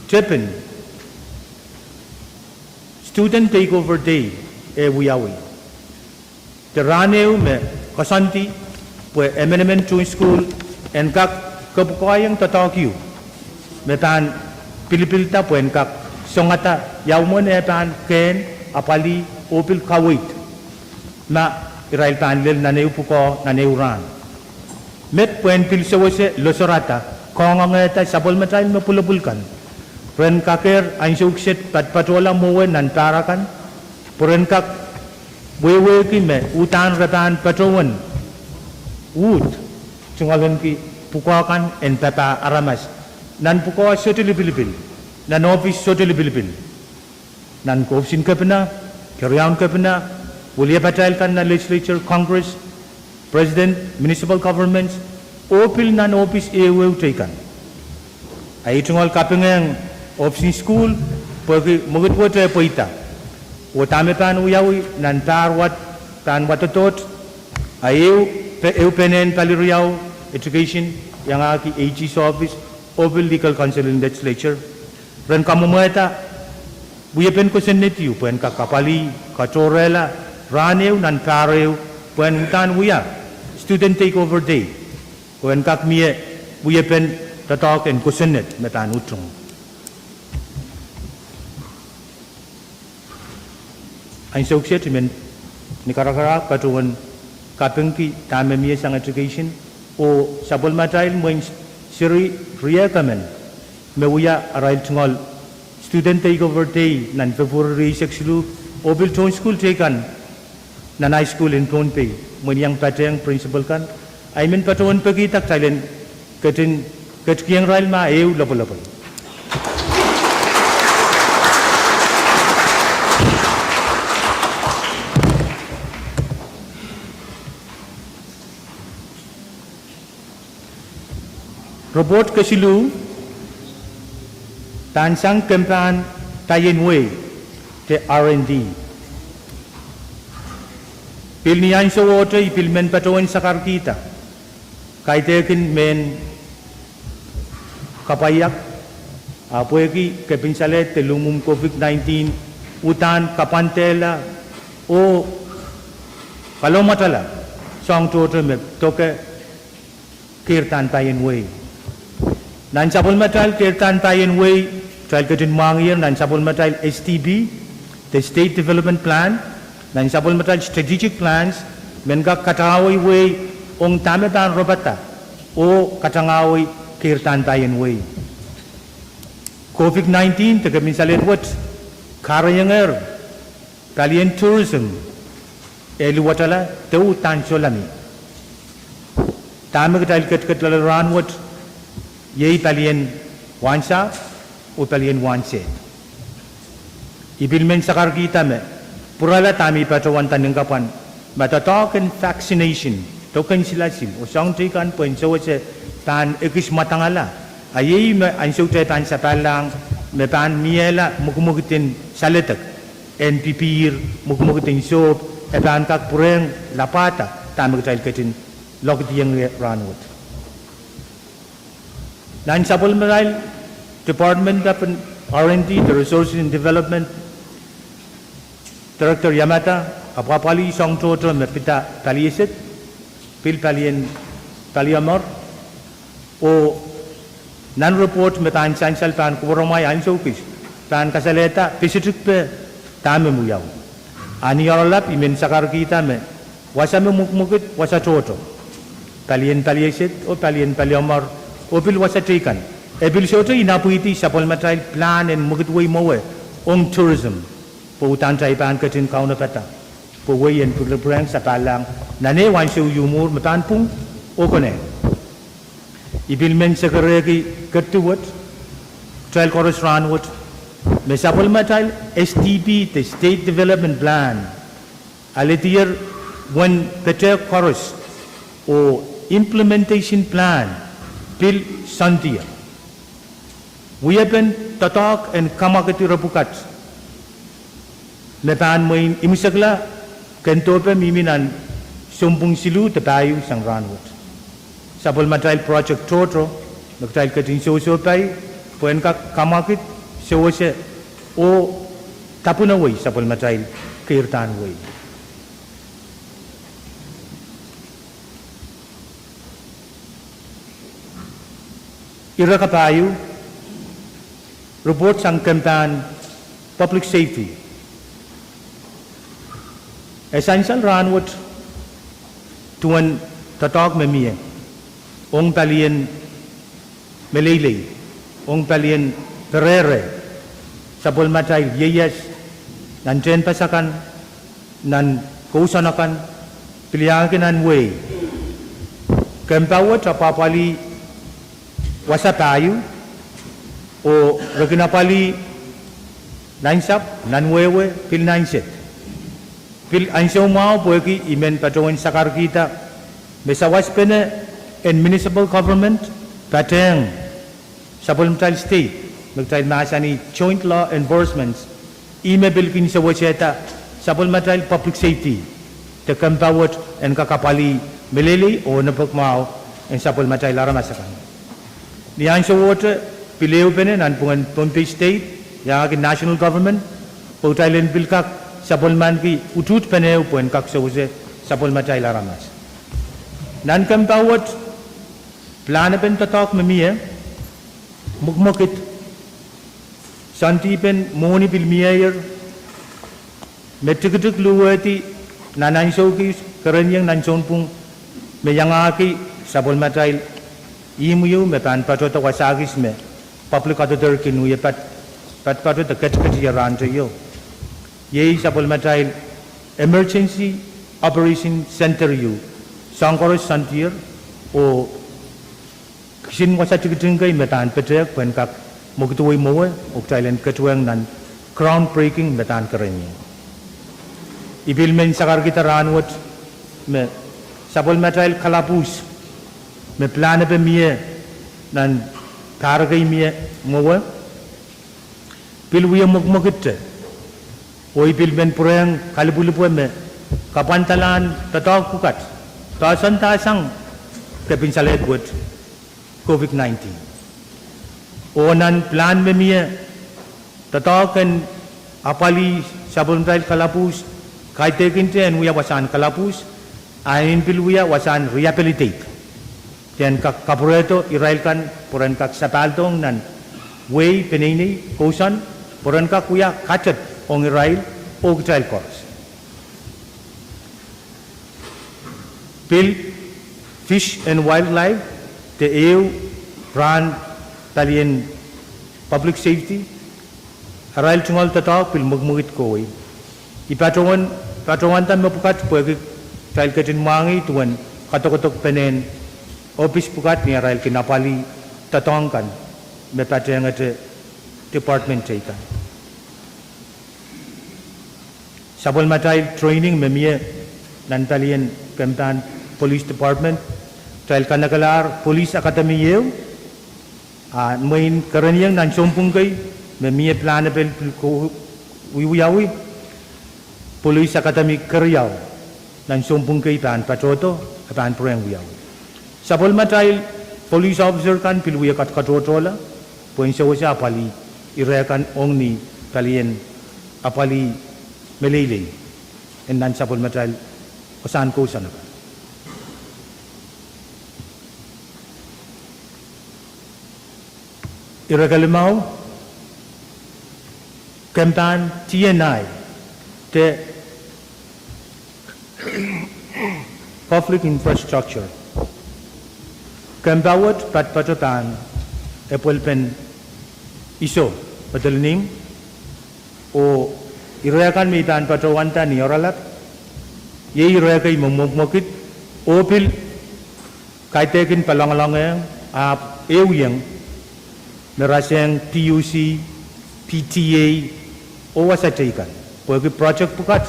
tepin Student Takeover Day e wiawi. De rahn ehu me koasoandi pwe emenemen tohn sukuhl en kak kapwukoaiong doadoahk ehu me pahn pilipilda pwe en kak songada ia mwomwen e pahn kehn, apwalih oh pil kaweid ma irail pahn lel nan ehu pwukoa nan ehu rahn. Met pwehn pil sewese losorada, koangoangehda sapwellimatail me pwulopwul kan, ren kakehr ansou kiset patopatohla mwowe nan pahr akan, pwe ren kak wehwehki me uhdahn re pahn patohwen uhd tungoalenki pwukoa kan en papah aramas nan pwukoa sohte lipilipil, nan ohpis sohte lipilipil, nan ohpisin kepina, keriaun kepina, wiliepatail kan nan legislature, Congress, President, municipal governments, oh pil nan ohpis ehuehu teikan. A I tungoal kapingehng ohpisin sukuhl pwehki mwekid wet e pweida. Oh dahme pahn wiawi nan pahr wet pahn wadoadoahk, a ehu pe-, ehu penehn pali riau, education, iangahki AG's office, oh pil legal counsel en legislature, ren kamwomwehda wiepen kosonned ehu pwehn kak apwalih, katohrehla rahn ehu nan pahr ehu pwehn uhdahn wia Student Takeover Day, oh en kak mie wiepen doadoahk en kosonned me pahn utung. Ansou kiset I men ni karakarahk patohwen kapingki dahme mie sang education oh sapwellimatail mwein seri riehk emen me wia arail tungoal Student Takeover Day nan February rieisek siluh, oh pil tohn sukuhl teikan nan high school en Pohnpei, mwein I iang patehng principal kan, a I men patohwen pekihda kitail en ketin ketikihong irail ma ehu lopwolopwol. Report kesiluh pahn sang kempahn paien wehi de R and D. Pil ni ahnsowohte I pil men patohwen sakarkihda kaidehkin mehn kapwaiada, a pwehki kepin salehd de lungmwumw COVID nineteen uhdahn kapwandehla oh kalohmwatala soahng tohto me doke keirdahn paien wehi. Nan sapwellimatail keirdahn paien wehi, kitail ketin mwahngiher nan sapwellimatail S D P, de State Development Plan, nan sapwellimatail strategic plans, men kak katangahwei wehi ong dahme pahn ropada oh katangahwei keirdahn paien wehi. COVID nineteen de kepin salehd wet kahrehiongehr palien tourism, e luwetala de uhdahn sohla mie. Dahme kitail ketiket loale rahnwet, iei palien wahnsahpw oh palien wahnsehd. I pil men sakarkihda me pwurala dahme I patohwanda nin kapwan, ma doadoahk en vaccination, doken silasil oh soahng teikan pwehn sewese pahn ekis mwadangala, a iei me ansou kitail pahn sapahlahng me pahn miehla mwekimwekid en saledek en pipihr, mwekimwekid en sohp, e pahn kak pwurehng lapwada dahme kitail ketin loakdiong ie rahnwet. Nan sapwellimatail department of Director Yamada, apwapwalih soang tohto me pid palieset, pil palien paliomwer, oh nan report me pahn sansal pahn kupwuramwail ansou kis, pahn kasalehda pisitik pe dahme wiawi. A ni oaralap I men sakarkihda me wasa me mwekimwekid wasa tohto, palien palieset oh palien paliomwer, oh pil wasa teikan. E pil sohte inapwihdi sapwellimatail pilahn en mwekidwei mwowe ong tourism, pwe udahn kitail pahn ketin kaunopada, pwe wehi en pil pwurehng sapahlahng nan ehu ansou ieu mwuhr me pahn pwung oh konehng. I pil men sekerehki ketiket kitail koaros rahnwet me sapwellimatail S D P de State Development Plan alehdier uwen petehk koaros oh implementation plan pil soandier. Wiepen doadoahk en kamwakid ire pwukat me pahn mwein imwisekla kendohpe mihmi nan sounpwong siluh de pahieu sang rahnwet. Sapwellimatail project tohto me kitail ketin sohsohpai pwe en kak kamwakid, sewese oh dapwunewei sapwellimatail keirdahn wehi. Ire kapahieu, report sang kempahn public safety. E sansal rahnwet duwen doadoahk me mie ong palien meleilei, ong palien perehre, sapwellimatail ieias nan tehnpas akan, nan kousoan akan, pil iangahki nan wehi. Kempa wet apwapwalih wasa pahieu, oh re kin apwalih nansapw, nan wehwe, pil nan sed. Pil ansou mwahu pwehki I men patohwen sakarkihda me sawaspene en municipal government patehng sapwellimatail state, me kitail mahsanih joint law enforcement, ih me pil kin sewesehda sapwellimatail public safety de kempa wet en kak apwalih meleilei oh onopek mwahu en sapwellimatail aramas akan. Ni ahnsowohte pil ehupene nanpwungen Pohnpei State, iangahki national government, pwe kitail en pil kak sapwellimaniki utuht peneu pwe en kak sewese sapwellimatail aramas. Nan kempa wet, pilahn epen doadoahk me mie, mwekimwekid, soandipen mwohni pil mieier, me tikitik luwehdi nan ansou kis kerenieng nan sounpwong me iangahki sapwellimatail ihmw ieu me pahn patohdo wasa kis me public auditor kin wie pat, patpatohdo ketiket ie rahnteio. Iei sapwellimatail Emergency Operation Center ieu, soahng koaros soandier, oh kisin wasa tikitik kei me pahn petehk pwe en kak mwekidwei mwowe oh kitail en ketuweng nan groundbreaking me pahn kerenieng. I pil men sakarkihda rahnwet me sapwellimatail kalapwuhs me pilahn epe mie nan pahr kei mie mwowe pil wie mwekimwekidte, oh I pil men pwurehng kalipwilipwe me kapwandalahn doadoahk pwukat, poahsoandahsang kepinsalehd wet COVID nineteen. Oh nan pilahn me mie, doadoahk en apwalih sapwellimatail kalapwuhs kaidehkinte en wia wasahn kalapwuhs, a en pil wia wasahn rehabilitate, de en kak kapwurehdo irail kan pwe ren kak sapahldohng nan wehi, peneinei, kousoan, pwe ren kak wia kadek ong irail oh kitail koaros. Pil Fish and Wildlife, de ehu rahn palien public safety, arail tungoal doadoahk pil mwekimwekid kohwei. I patohwan, patohwanda mepwukat pwehki kitail ketin mwahngih duwen kadokedokpenen ohpis pwukat ni arail kin apwalih doadoahk kan me patehngete department teikan. Sapwellimatail training me mie nan palien kempahn police department, kitail kanekelahr police academy ehu, a mwein kerenieng nan sounpwong kei me mie pilahn epel pil ko, wiewiawi police academy keriau nan sounpwong kei pahn patohdo, e pahn pwurehng wiawi. Sapwellimatail police officer kan pil wie kat, katohtohla pwehn sewese apwalih Ire kan ong ni palien apwalih meleilei en nan sapwellimatail osahn kousoan akan. Ire kelimau, kempahn T N I, de Public Infrastructure. Kempa wet patpato pahn epwelpen iso, Madolenihmw, oh ire kan me I pahn patohwanda ni oaralap, iei ire kei me mwekmwekid, oh pil kaidehkin palongolongehng, ahpw ehuieng, me rasehng P U C, P T A, oh wasa teikan. Pwehki project pwukat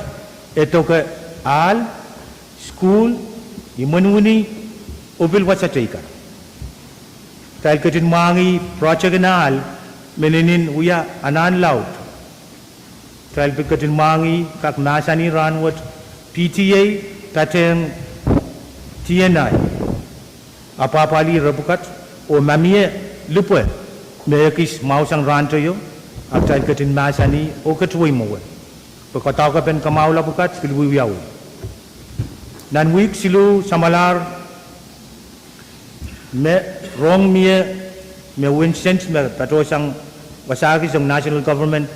e doke ahl, sukuhl, imwen wini, oh pil wasa teikan. Kitail ketin mwahngih project en ahl me inenen wia anahn laud. Kitail pil ketin mwahngih kak mahsanih rahnwet, P T A patehng T N I apwahpwalih ire pwukat, oh ma mie lipwe me ekis mwahusang rahnteio, a kitail ketin mahsanih oh ketin wei mwowe. Pwe doadoahk en kamwahula pwukat pil wiewiawi. Nan wihk siluh samwalahr me rohng mie, me uwen sent me patohsang wasahkisong national government,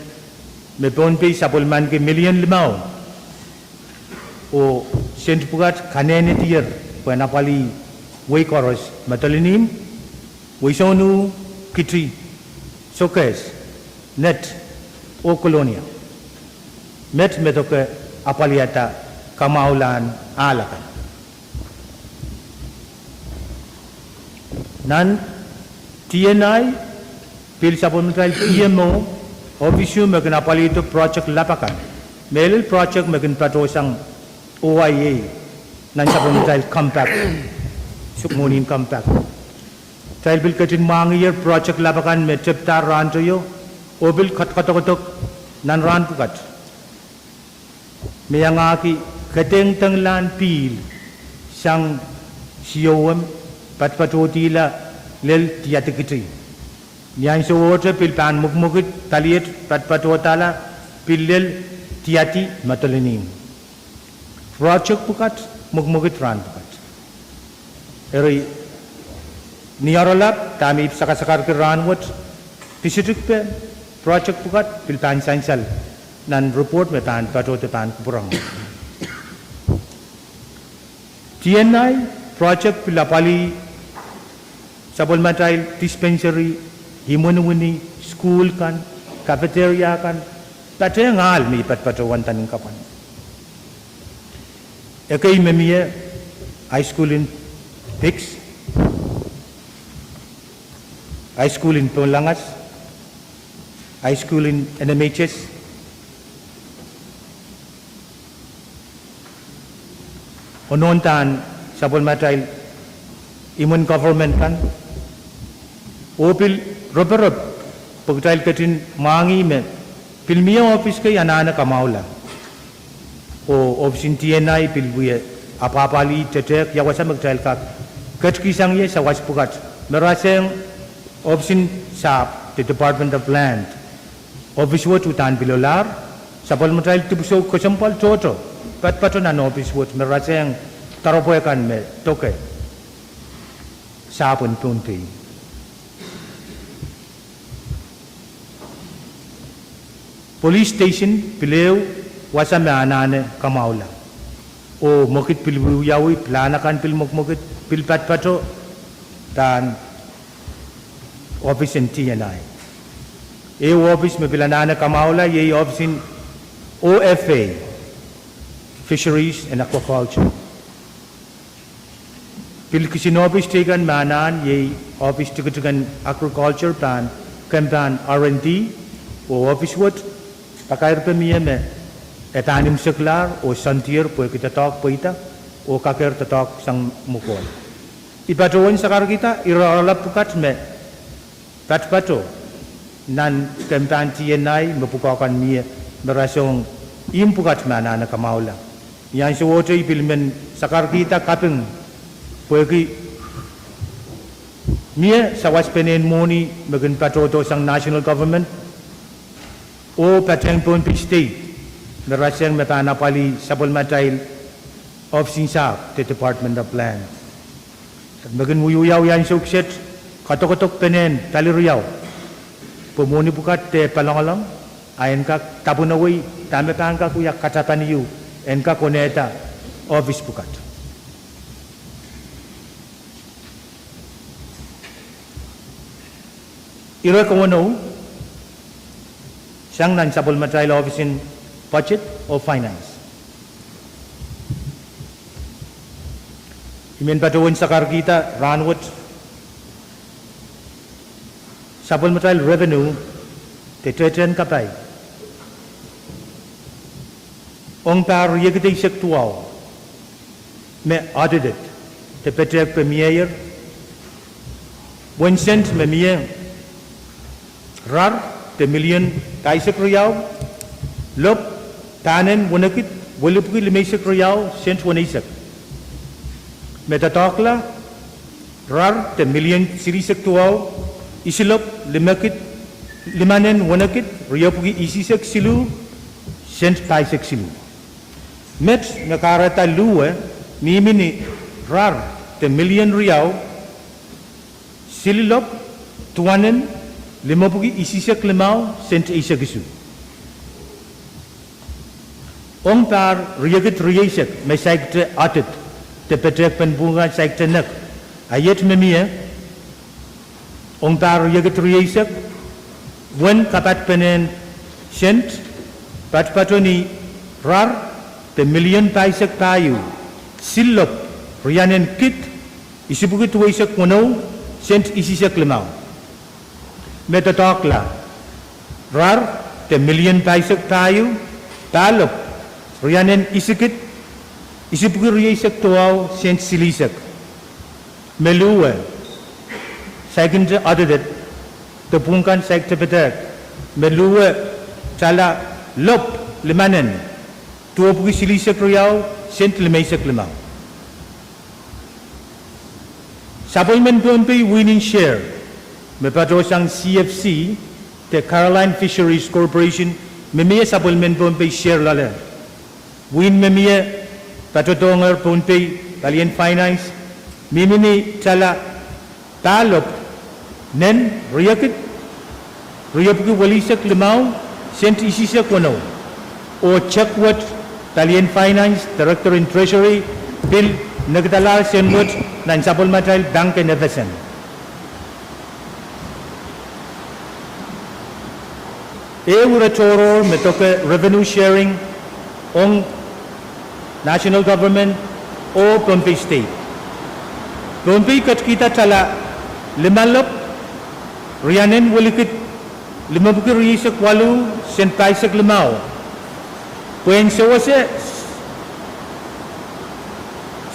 me Pohnpei sapwellimaniki million limau, oh sent pwukat kanehnedier pwehn apwalih wehi koaros: Madolenihmw, Weisounuh, Kiti, Sokehs, Net, oh Kolonia. Met me doke apwaliada kamwahulahn ahl akan. Nan T N I, pil sapwellimatail P M O, ohpis ehu me kin apwalihdo project lap akan. Mehlel project me kin patohsang, oh iei nan sapwellimatail compact, sukuhmwohn en compact. Kitail pil ketin mwahngiher project lap akan me tepdahr rahnteio, oh pil koadokoadokodok nan rahn pwukat, me iangahki kadengdenglahn pihl sang siouwem, patpatohdihla lel diadikiti. Ni ahnsowohte pil pahn mwekmwekid paliet patpatohdahla pil lel diadi Madolenihmw. Project pwukat mwekmwekid rahn pwukat. Eri, ni oaralap dahme I sakasakarki rahnwet, pisidik pe project pwukat pil pahn sansal nan report me pahn patohdo pahn kupwuromw. T N I project pil apwalih sapwellimatail dispensary, imwen wini, sukuhl kan, cafeteria kan, patehng ahl me I patpatohwan nan kapwan. Ekei me mie high school en Pix, high school en Pohnlangas, high school en N M H S, oh nohn dahn sapwellimatail imwen government kan, oh pil roporop pwe kitail ketin mwahngih me pil mie ohpis kei anahne kamwahula. Oh ohpis en T N I pil wie apwahpwalih tetehk ia wasa me kitail kak ketikihsang ie sawas pwukat me rasehng ohpis en sahpw de Department of Land. Ohpis wet uhdahn pil ohlahr, sapwellimatail dipwisou kesempwal tohto patpato nan ohpis wet me rasehng doaropwe kan me doke sahpwen Pohnpei. Police station pil ehu wasa me anahne kamwahula. Oh mwekid pil wiewiawi, pilahn akan pil mwekmwekid, pil patpato dahn ohpis en T N I. Ehu ohpis me pil anahne kamwahula iei ohpis en O F A, Fisheries and Aquaculture. Pil kisin ohpis teikan me anahn iei ohpis tikitik en Agriculture pahn kempahn R and D, oh ohpis wet pakairpe mie me e pahn imwseklahr oh soandier pwehki doadoahk pweida oh kakehr doadoahk sang mwokol. I patohwan sakarkihda ire oaralap pwukat me patpato nan kempahn T N I me pwukoa kan mie me rasehng ihmw pwukat me anahne kamwahula. Ni ahnsowohte I pil men sakarkihda kaping pwehki mie sawas penehn mwohni me kin patohdo sang national government, oh patehng Pohnpei State me rasehng me pahn apwalih sapwellimatail ohpis en sahpw de Department of Land. Me kin wiwiawi ansou kiset, kadokedok penehn pali riau, pwe mwohni pwukat de palongolong, a en kak dapwenewei dahme pahn kak wia katapan ieu en kak onehda ohpis pwukat. Ire kewenou sang nan sapwellimatail ohpis en budget oh finance. I men patohwan sakarkihda rahnwet sapwellimatail revenue de tehtehn kapai ong pahr riekid eisek duwau me audited de petehk pwe mieier, uwen sent me mie rar de milion pahisek riau, lop pahnen wenekid welipwiki limeisek riau sent weneisek. Me doadoahkla rar de milion silihsek duwau, isilop limekid, limanen wenekid riepwiki isihsek siluh sent pahisek siluh. Met me kahrehda luwe mihmi ni rar de milion riau, sililop duwanen limepwiki isihsek limau sent eisek isuh. Ong pahr riekid rieisek me saikinte audit de petehkpen pwuhkan saikinte nek, a iet me mie ong pahr riekid rieisek, uwen kapat penehn sent, patopato ni rar de milion pahisek pahieu, sililop rianen kid isipwiki duweisek weneu sent isihsek limau. Me doadoahkla rar de milion pahisek pahieu, pahlop rianen isikid isipwiki rieisek duwau sent silihsek. Me luwe saikinte audited de pwuhkan saikinte petehk, me luwe tala lop limanen duwepwiki silihsek riau sent limeisek limau. Sapwellimen Pohnpei wihnin share me patohsang C F C de Caroline Fisheries Corporation, me mie sapwellimen Pohnpei share loale. Wihn me mie patohdohngehr Pohnpei palien finance, mihmi ni tala pahlop nen riekid riepwiki welihsek limau sent isihsek weneu. Oh teikan wet palien finance, director in treasury, pil nekidalahr sen wet nan sapwellimatail bank en F S M. Ehu ire tohrohr me doke revenue sharing ong national government oh Pohnpei State. Pohnpei ketkihda tala limalop rianen welikid limepwiki rieisek waluh sent pahisek limau pwehn sewese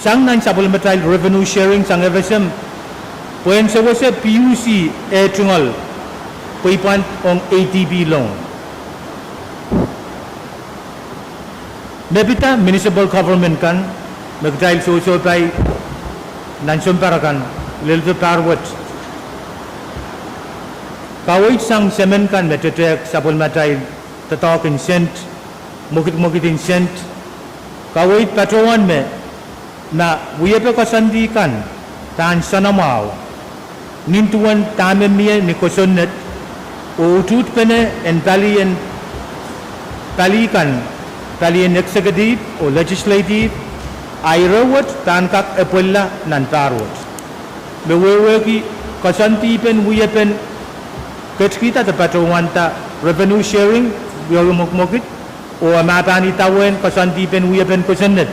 sang nan sapwellimatail revenue sharing sang F S M, pwehn sewese P U C eh tungoal pwe I pahn ong A D B loan. Me pid municipal government kan me kitail sohsohpai nan sounpar akan, lel de pahr wet, kaweid sang semen kan me tetehk sapwellimatail doadoahk en sent, mwekidmwekid en sent, kaweid patohwan me ma wiepe koasoandi kan pahn soanamwahu nin duwen dahme mie ni kosonned oh utuhtpene en pali en, pali kan, palien executive oh legislative, a ire wet pahn kak epwella nan pahr wet. Me wehwehki koasoandipen wiepen ketkihda de patohwanda revenue sharing, wiawi mwekmwekid, oh ma pahn idawehn koasoandipen wiepen kosonned,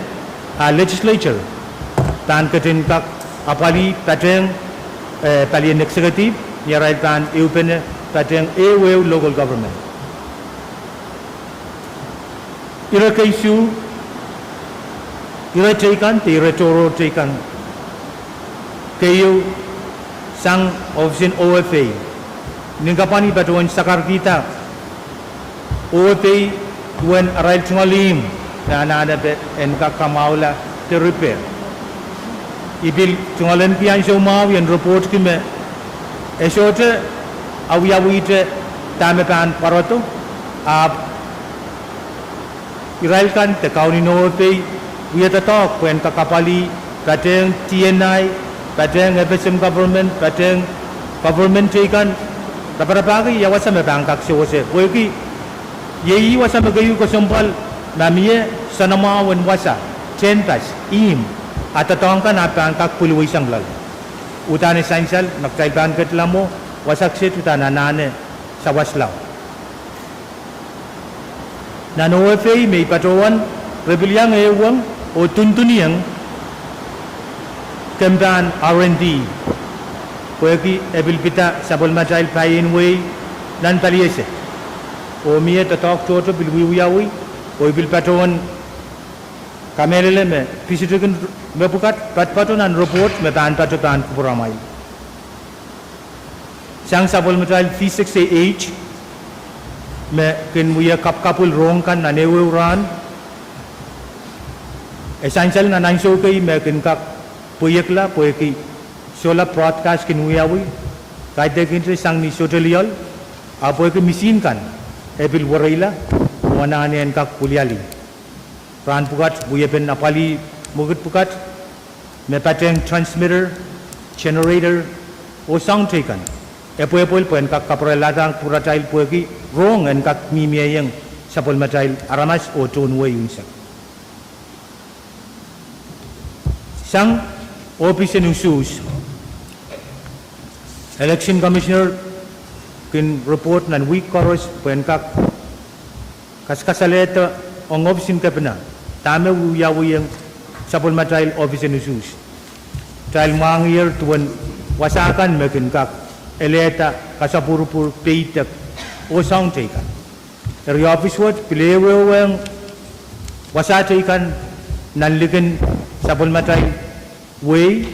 a legislature pahn ketin kak apwalih patehng, eh, palien executive, ni arail pahn ehupene patehng ehu ehu local government. Ire keisuh, ire teikan de ire tohrohr teikan. Keieu, sang ohpis en O F A, nin kapwani patohwan sakarkihda O F A duwen arail tungoal ihmw me anahnepe en kak kamwahula de repair. I pil tungoalenki ansou mwahu I en reportki me e sohte awiawihte dahme pahn pwarodo, Ahpw irail kan de kaunen Ohpei wia doadoahk pwehn kak apwalih patehng D N I, patehng F S M government, patehng government teikan, raparapahki ia wasa me pahn kak sewese. Pwehki iei ih wasa me keieu kesempwal ma mie soanamwahu en wasa, tehnpas, ihmw, a doadoahk kan ahpw pahn kak pwilweisang loale. Uhdahn e sansal ma kitail pahn ketlahng mwo, wasa kiset uhdahn anahne sawas lao. Nan Ohpei me I patohwan, re pil iang ehuong oh dunduniong kempahn R and D, pwehki e pil pida sapwellimatail paien wehi nan paliese. Oh mie doadoahk tohto pil wiewiawi, oh I pil patohwan kamehlele me pisitikin mepwukat patopato nan report me pahn pato pahn kupwuramwail sang sapwellimatail V six A H, me kin wia kapwkapwil rohng kan nan ehuehu rahn. E sansal nan ansou kei me kin kak pweiekla pwehki sohla broadcast kin wiawi, kaidehkin te sang ni sohte lioal, ahpw pwehki misihn kan e pil wereila, oh anahne en kak wilialih. Rahn pwukat wiepen apwalih mwekid pwukat me patehng transmitter, generator, oh soahng teikan, e pwepwel pwehn kak kapwurelahda kupwuratail pwehki rohng en kak mihmieiong sapwellimatail aramas oh tohn wehi unsek. Sang ohpis en usuhs, Election Commissioner kin report nan wihk koaros pwehn kak kaskasaledo ong ohpis en kepina dahme wiewiawiong sapwellimatail ohpis en usuhs. Kitail mwahngiher duwen wasa kan me kin kak elehda kasapwurupwur, peidek, oh soahng teikan. Eri ohpis wet pil ehuehuwehng wasa teikan nan likin sapwellimatail wehi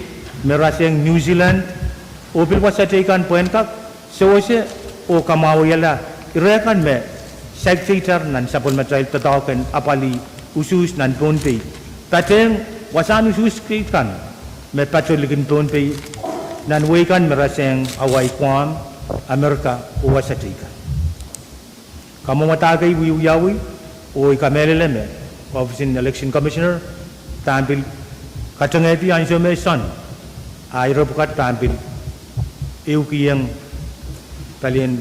me rasehng New Zealand, oh pil wasa teikan pwehn kak sewese oh kamwahwihala ire kan me saikinte itar nan sapwellimatail doadoahk en apwalih usuhs nan Pohnpei, patehng wasahn usuhs teikan me pato likin Pohnpei nan wehi kan me rasehng Hawaii, Guam, Amerika, oh wasa teikan. Kamwomwada kei wiewiawi, oh I kamehlele me ohpis en Election Commissioner pahn pil katengehdi ansou me sohn, a ire pwukat pahn pil ehukihong palien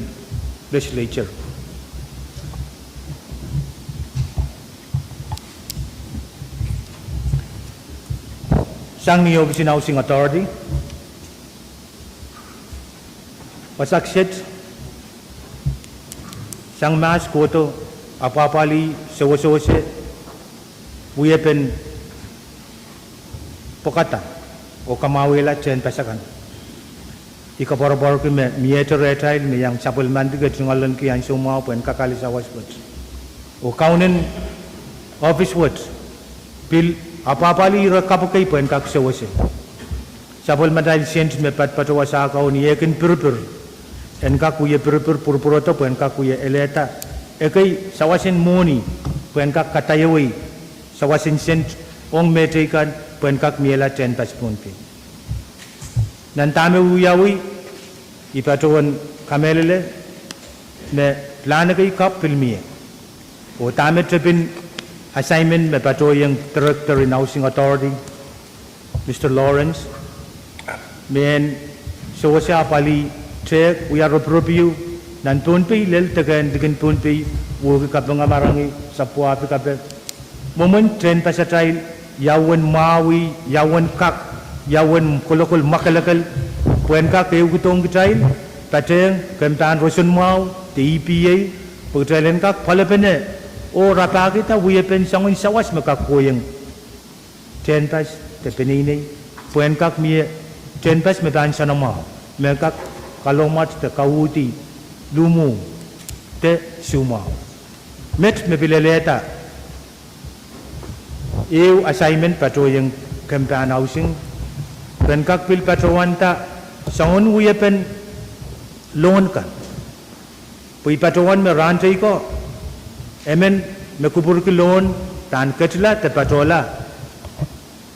legislature. Sang ni ohpis en Housing Authority, wasa kiset sang mahs kohdo apwahpwalih sewesewese wiepen pwokada oh kamwahwihala tehnpas akan. I koapworopworki me miehte rehtail me iang sapwellimandiki tungoalenki ansou mwahu pwehn kak ale sawas wet, oh kaunen ohpis wet pil apwahpwalih ire kapw kei pwehn kak sewese. Sapwellimatail sent me patopato wasa kan, ni eh kin pirpir, en kak wie pirpir pwurpwurodo pwehn kak wie elehda ekei sawas en mwohni pwehn kak kadaiawei sawas en sent ong mehteikan pwehn kak miehla tehnpas Pohnpei. Nan dahme wiawi, I patohwan kamehlele me pilahn ekei kapw pil mie, oh dahme tepin assignment me patohiong Director en Housing Authority, Mister Lawrence, me en sewese apwalih tehk wia ropiropiu nan Pohnpei lel dekehn likin Pohnpei, wehwehki kapinga, marangi, sapwahpikape, mwomwen tehnpasatail, ia uwen mwahu, ia uwen kak, ia uwen kolokol mwakelekel pwehn kak ehukihdohng kitail, patehng kempahn roson mwahu de E P A, pwe kitail en kak pwoalepene oh rapahkihda wiepen soangen sawas me kak kohieng tehnpas de peneinei, pwehn kak mie tehnpas me pahn soanamwahu, me kak kalohmwat de kauhdi luhmwu de soumwahu. Met me pil elehda ehu assignment patohiong kempahn housing, ren kak pil patohwanda soangen wiepen loan kan. Pwe I patohwan me rahn teiko, emen me kupwurki loan pahn ketila de patohla,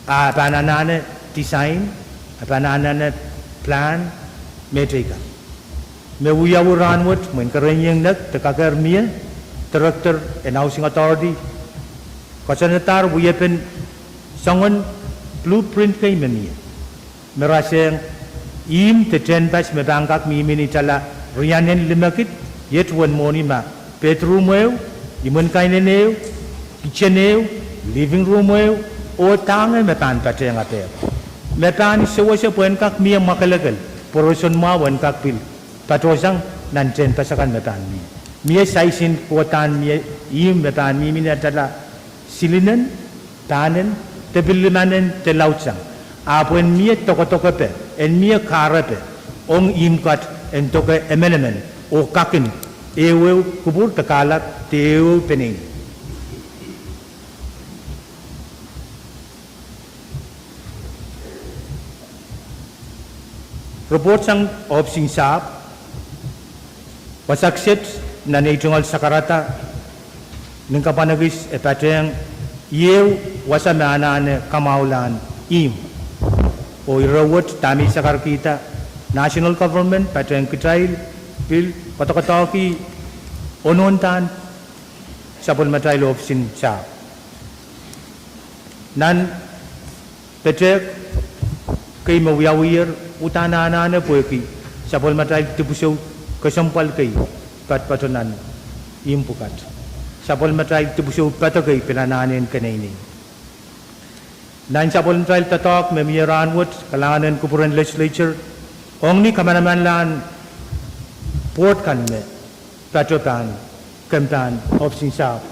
a pahn anahne design, a pahn anahne plan, mehteikan. Me wiawi rahnwet, mwein kerenieng nek de kakehr mie, director en Housing Authority, koasoanehdahr wiepen soangen blueprint kei me mie, me rasehng ihmw de tehnpas me pahn kak mihmi ni tala rianen limekid, iet uwen mwohni ma bedroom ehu, imwen kainene ehu, kitchen ehu, living room ehu, oh dahme me pahn patehng apeh. Me pahn sewese pwehn kak mie mwakelekel, pwe roson mwahu en kak pil patohsang nan tehnpas akan me pahn mie. Mie saisin kohdahn mie ihmw me pahn mihmi ni tala silinen, pahnen, de pil limanen de laudsang. Ahpw en mie dokedokepe, en mie kahrepe ong ihmw kat en doke emenemen oh kakin ehuehu kupwur de kahlap de ehuehu peneinei. Report sang ohpis en sahpw, wasa kiset nan ei tungoal sakarada, nin kapwan ekis e patehng ieu wasa me anahne kamwahulahn ihmw. Oh ire wet dahme I sakarkihda, national government patehng kitail pil koadokoadoahki onohndahn sapwellimatail ohpis en sahpw. Nan petehk kei me wiawiher, uhdahn anahne pwehki sapwellimatail dipwisou kesempwal kei patopato nan ihmw pwukat. Sapwellimatail dipwisou patoh kei pil anahne en keneinei. Nan sapwellimatail doadoahk me mie rahnwet, kalahngan en kupwuren legislature, ong ni kamanamanlahn board kan me patopato kempahn ohpis en sahpw.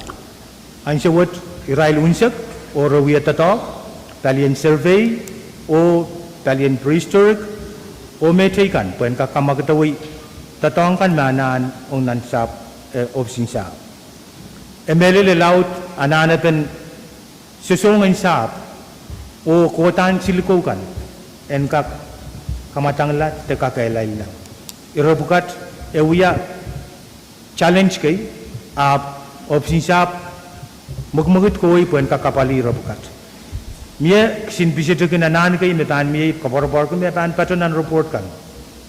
Ansou wet irail unsek oh re wia doadoahk, palien survey oh palien prehistoric oh mehteikan pwehn kak kamwakidawei doadoahk kan me anahn ong nan sahpw, eh, ohpis en sahpw. E mehlel e laud anahnepen sosohng en sahpw oh kohdahn silikou kan en kak kamwadangla de kakehlailla. Ire pwukat e wia challenge kei, ahpw ohpis en sahpw mwekimwekid kohwei pwehn kak apwalih ire pwukat. Mie kisin pisetik en anahn kei me pahn mie, koapworopworki me pahn patoh nan report kan.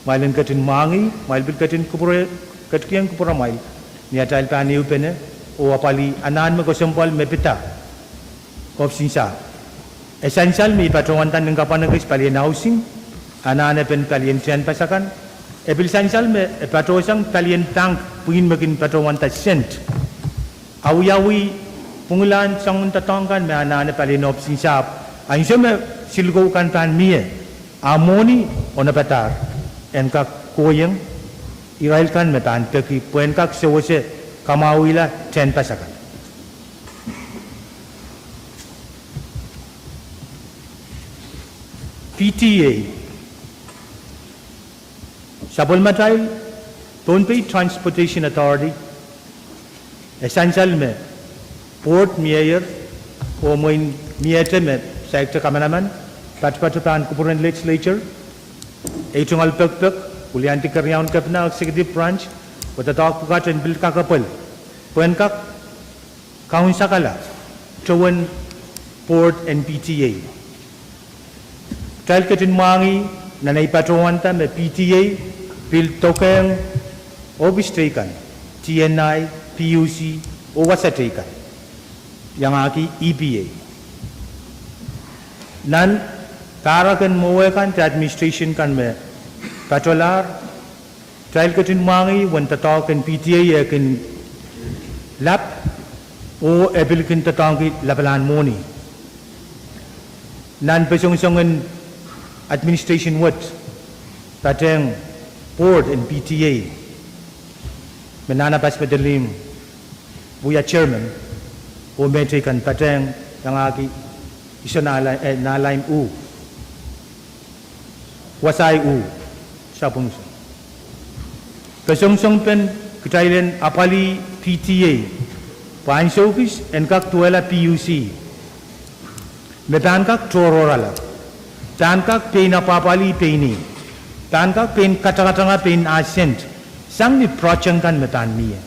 Kumwail en ketin mwahngih, kumwail pil ketin kupwure, ketikihong kupwuramwail ni atail pahn ehupene oh apwalih anahn me kesempwal me pid ohpis en sahpw. E sansal me I patohwanda nin kapwan ekis palien housing, anahnepen palien tehnpas akan. E pil sansal me e patohsang palien bank pwihn me kin patohwanda sent. Awiawi pwungulahn soangen doadoahk kan me anahne palien ohpis en sahpw. Ansou me silikou kan pahn mie, a mwohni onopadahr en kak kohieng irail kan me pahn peki pwehn kak sewese kamwahula tehnpas akan. P T A, sapwellimatail Pohnpei Transportation Authority, e sansal me board mieier oh mwein miehte me saikinte kamanaman, patopato pahn kupwuren legislature, ei tungoal pekpek, William T. Keriaun, Kepina, executive branch, oh doadoahk pwukat en pil kakepwel pwehn kak kaunsakala towen board en P T A. Kitail ketin mwahngih nan ei patohwanda me P T A pil dokedoke ohpis teikan, T N I, P U C, oh wasa teikan, iangahki E P A. Nan pahrek en mwowe kan de administration kan me patohlahr, kitail ketin mwahngih uwen doadoahk en P T A e kin lap oh e pil kin doadoahngki lapalahn mwohni. Nan pesongosong en administration wet patehng board en P T A, me Nahna Pastor Peter Lihm wia chairman, oh mehteikan patehng iangahki Iso Nahlai-, eh, Nahlaim uh, Wasai uh, sapwung. Pesongosongpen kitail en apwalih P T A, pwe ansou kis en kak duwehla P U C me pahn kak tohrohrala, pahn kak pein apwapwalih pein ih, pahn kak pein katakatanga pein ah sent, sang ni project kan me pahn mie.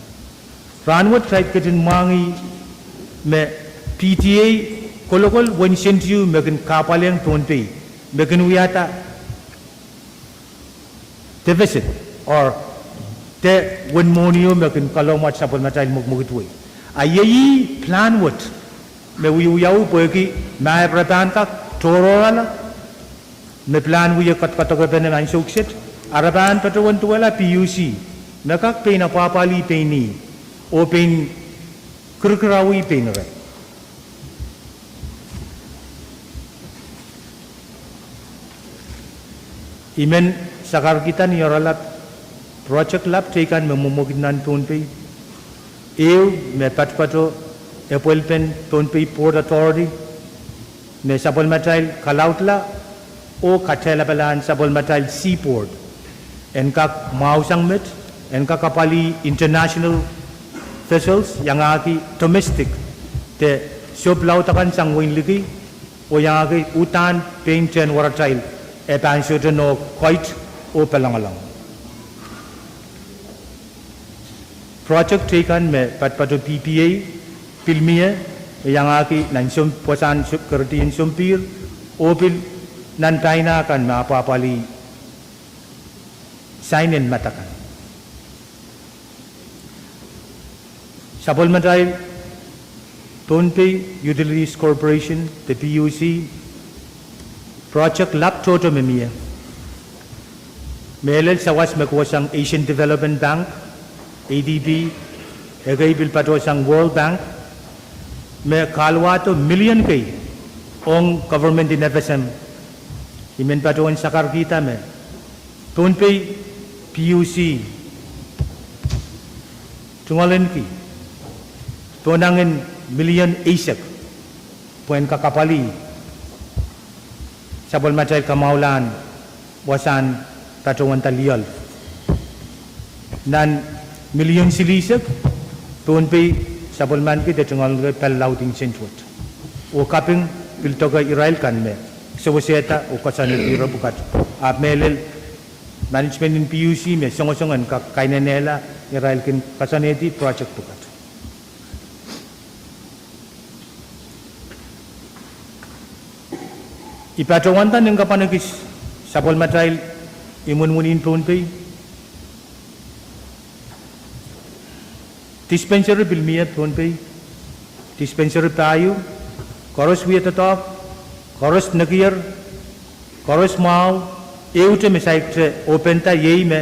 Rahnwet kitail ketin mwahngih me P T A kolokol uwen sent ehu me kin kahpwalehng Pohnpei, me kin wiahda deficit or de uwen mwohnio me kin kalohmwet sapwellimatail mwekimwekid wei. A iei pilahn wet me wiewiawi pwehki ma re pahn kak tohrohrla me pilahn wie kadkadohkepene ansou kiset, a re pahn patohwan duwehla PUC me kak pein apwahpwalih pein ih oh pein kirikirawih pein irail. I men sakarkihda ni oaralap project lap teikan me mwomwohki nan Pohnpei. Ehu me patopato epwelpen Pohnpei Port Authority me sapwellimatail kalaudla oh katehlapalahn sapwellimatail seaport en kak mwahusang met, en kak apwalih international vessels, iangahki domestic de sohp laud akan sang wehin liki, oh iangahki uhdahn pein tehnwaratail e pahn sohte nohk koit oh palangala. Project teikan me patopato PPA pil mie, me iangahki nan wasahn keredi en sompir, oh pil nan paina kan me apwahpwalih sainen madakan. Sapwellimatail Pohnpei Utilities Corporation de PUC, project lap tohto me mie. Mehlel sawas me kohsang Asian Development Bank, ADB, ekei pil patohsang World Bank, me kahlwahdo milion kei ong government en FSM. I men patohwan sakarkihda me Pohnpei PUC tungoalenki pohnangin milion eisek pwehn kak apwalih sapwellimatail kamwahulahn wasahn patohwanda lioal. Nan milion silihsek, Pohnpei sapwellimaniki de tungoaleniki pali laud en sent wet. Oh kaping pil doke irail kan me sewesehda oh koasoanehdi ire pwukat. Ahpw mehlel management en PUC me songosong en kak kainenehla irail kin koasoanehdi project pwukat. I patohwanda nin kapwan ekis sapwellimatail imwinwinin Pohnpei. Dispensary pil mie Pohnpei. Dispensary pahieu, koaros wia doadoahk, koaros nekier, koaros mwahu. Ehute me saikinte openada iei me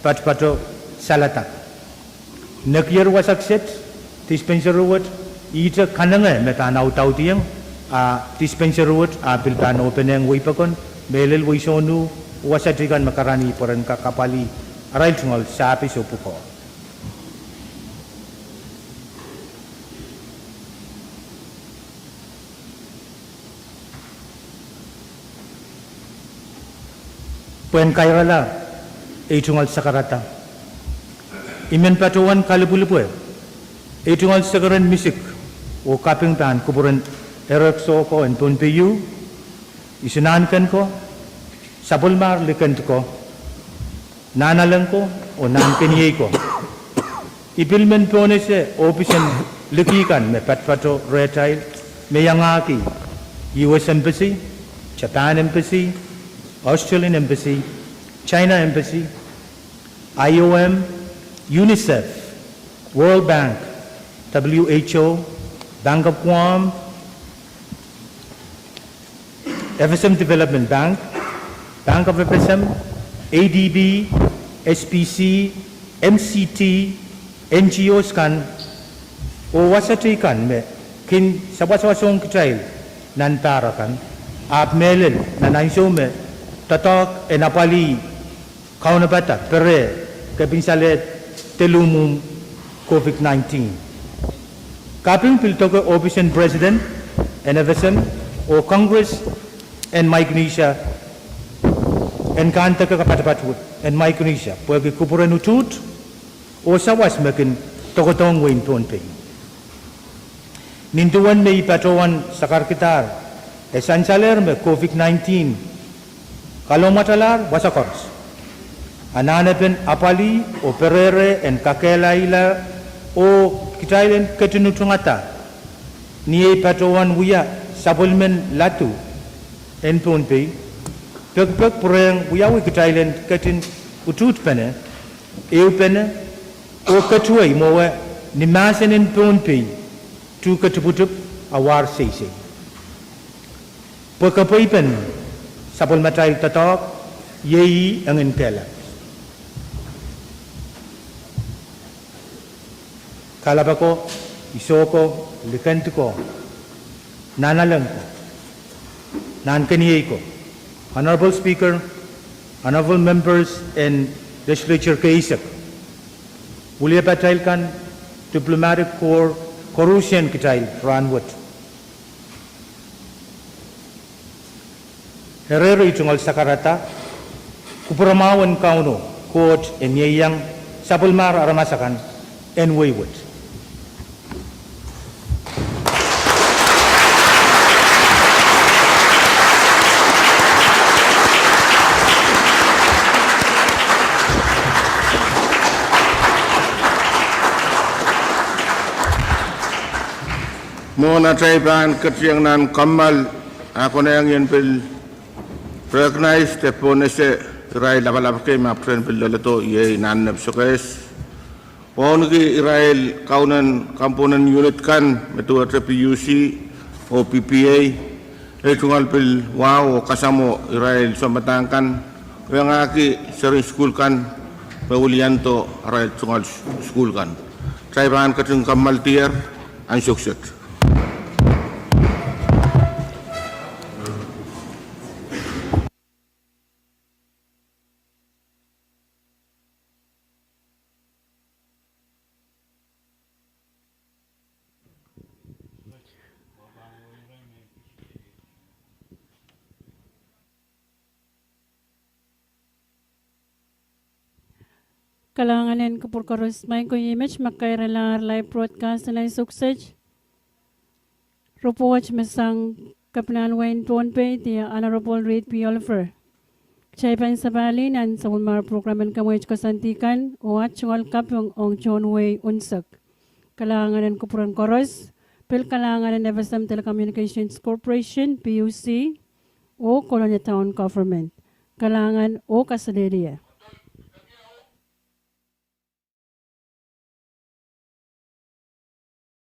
patopato salada. Nekier wasa kiset, dispensary wet, ihte kanengie me pahn audaudiong, a dispensary wet a pil pahn openehng wehi pokon, mehlel wehi sohn uh, wasa teikan me karanih pwe ren kak apwalih arail tungoal sahpis oh pwukoa. Pwehn kairala ei tungoal sakarada, I men patohwan kalipwilipwe ei tungoal sekeren misik oh kaping pahn kupwuren erekiso ko en Pohnpei, Isu Nahnken ko, sapwellimahr likend ko, nahnalek ko oh nahnkeniei ko. I pil men pohnese ohpis en liki kan me patopato rehtail, me iangahki US Embassy, Japan Embassy, Australian Embassy, China Embassy, IOM, UNICEF, World Bank, WHO, Bank of Guam, FSM Development Bank, Bank of FSM, ADB, SPC, MCT, NGOs kan, oh wasa teikan me kin sapwasawasohng kitail nan pahr akan, ahpw mehlel nan ansou me doadoahk en apwalih kaunopada pere kepinsalehd de luhmwuhm COVID nineteen. Kaping pil doke ohpis en President en FSM oh Congress en Micronesia, en kahndeke kapatapat en Micronesia pwehki kupwuren utuht oh sawas me kin dokedohng wehin Pohnpei. Nin duwen me I patohwan sakarkidahr, e sansalehr me COVID nineteen kalohmwatalahr wasa koaros. Anahnepen apwalih oh perehre en kakehlailla oh kitail en ketin utungada ni ei patohwan wia sapwellimen ladu en Pohnpei, pekipek pwurehng wiawi kitail en ketin utuhtpene Ehupene oh ketuei mwowe ni mahsen en Pohnpei, tuhke tipwutipw, awar seisei. Pwe kepweipen sapwellimatail doadoahk, iei ih engin kehlail. Kalapw ako, isoh ko, likend ko, nahnalek ko, nahnkeniei ko, Honorable Speaker, Honorable Members en Legislature keisek, wiliepatail kan, diplomatic corps, koaruhsie kitail rahnwet. Eri, eri tungoal sakarada kupwuramwahu en Kauno, Koht en ieiang sapwellimar aramas akan en wehi wet. Mwohn atail pahn ketikihong nan kommoal, a konehng I en pil recognize de pohnese irail lapalap kei me apwtehn pil leledo, iei Nanneps Sokehs. Wauneki irail kaunen komponen unit kan me duwehte P U C oh P P A, ei tungoal pil wahu oh kasamwo irail sounpadahk kan, oh iangahki seri sukuhl kan me wiliando arail tungoal sukuhl kan. Kitail pahn ketin kommoaldier, ansou kiset. Kalahngan en kupwur koaros. Maing ko, ih met me kairalahr live broadcast en ansou kiset. Report me sang Kepinahn Wehin Pohnpei, the Honorable Reed P. Oliver. Kitail pahn sapahl nan sapwellimar program en kamwahuo koasoandi kan oh at tungoal kaping ong tohn wehi unsek. Kalahngan en kupwuren koaros, pil kalahngan en F S M Telecommunications Corporation, P U C, oh Kolonia Town Government. Kalahngan oh kaselehlie.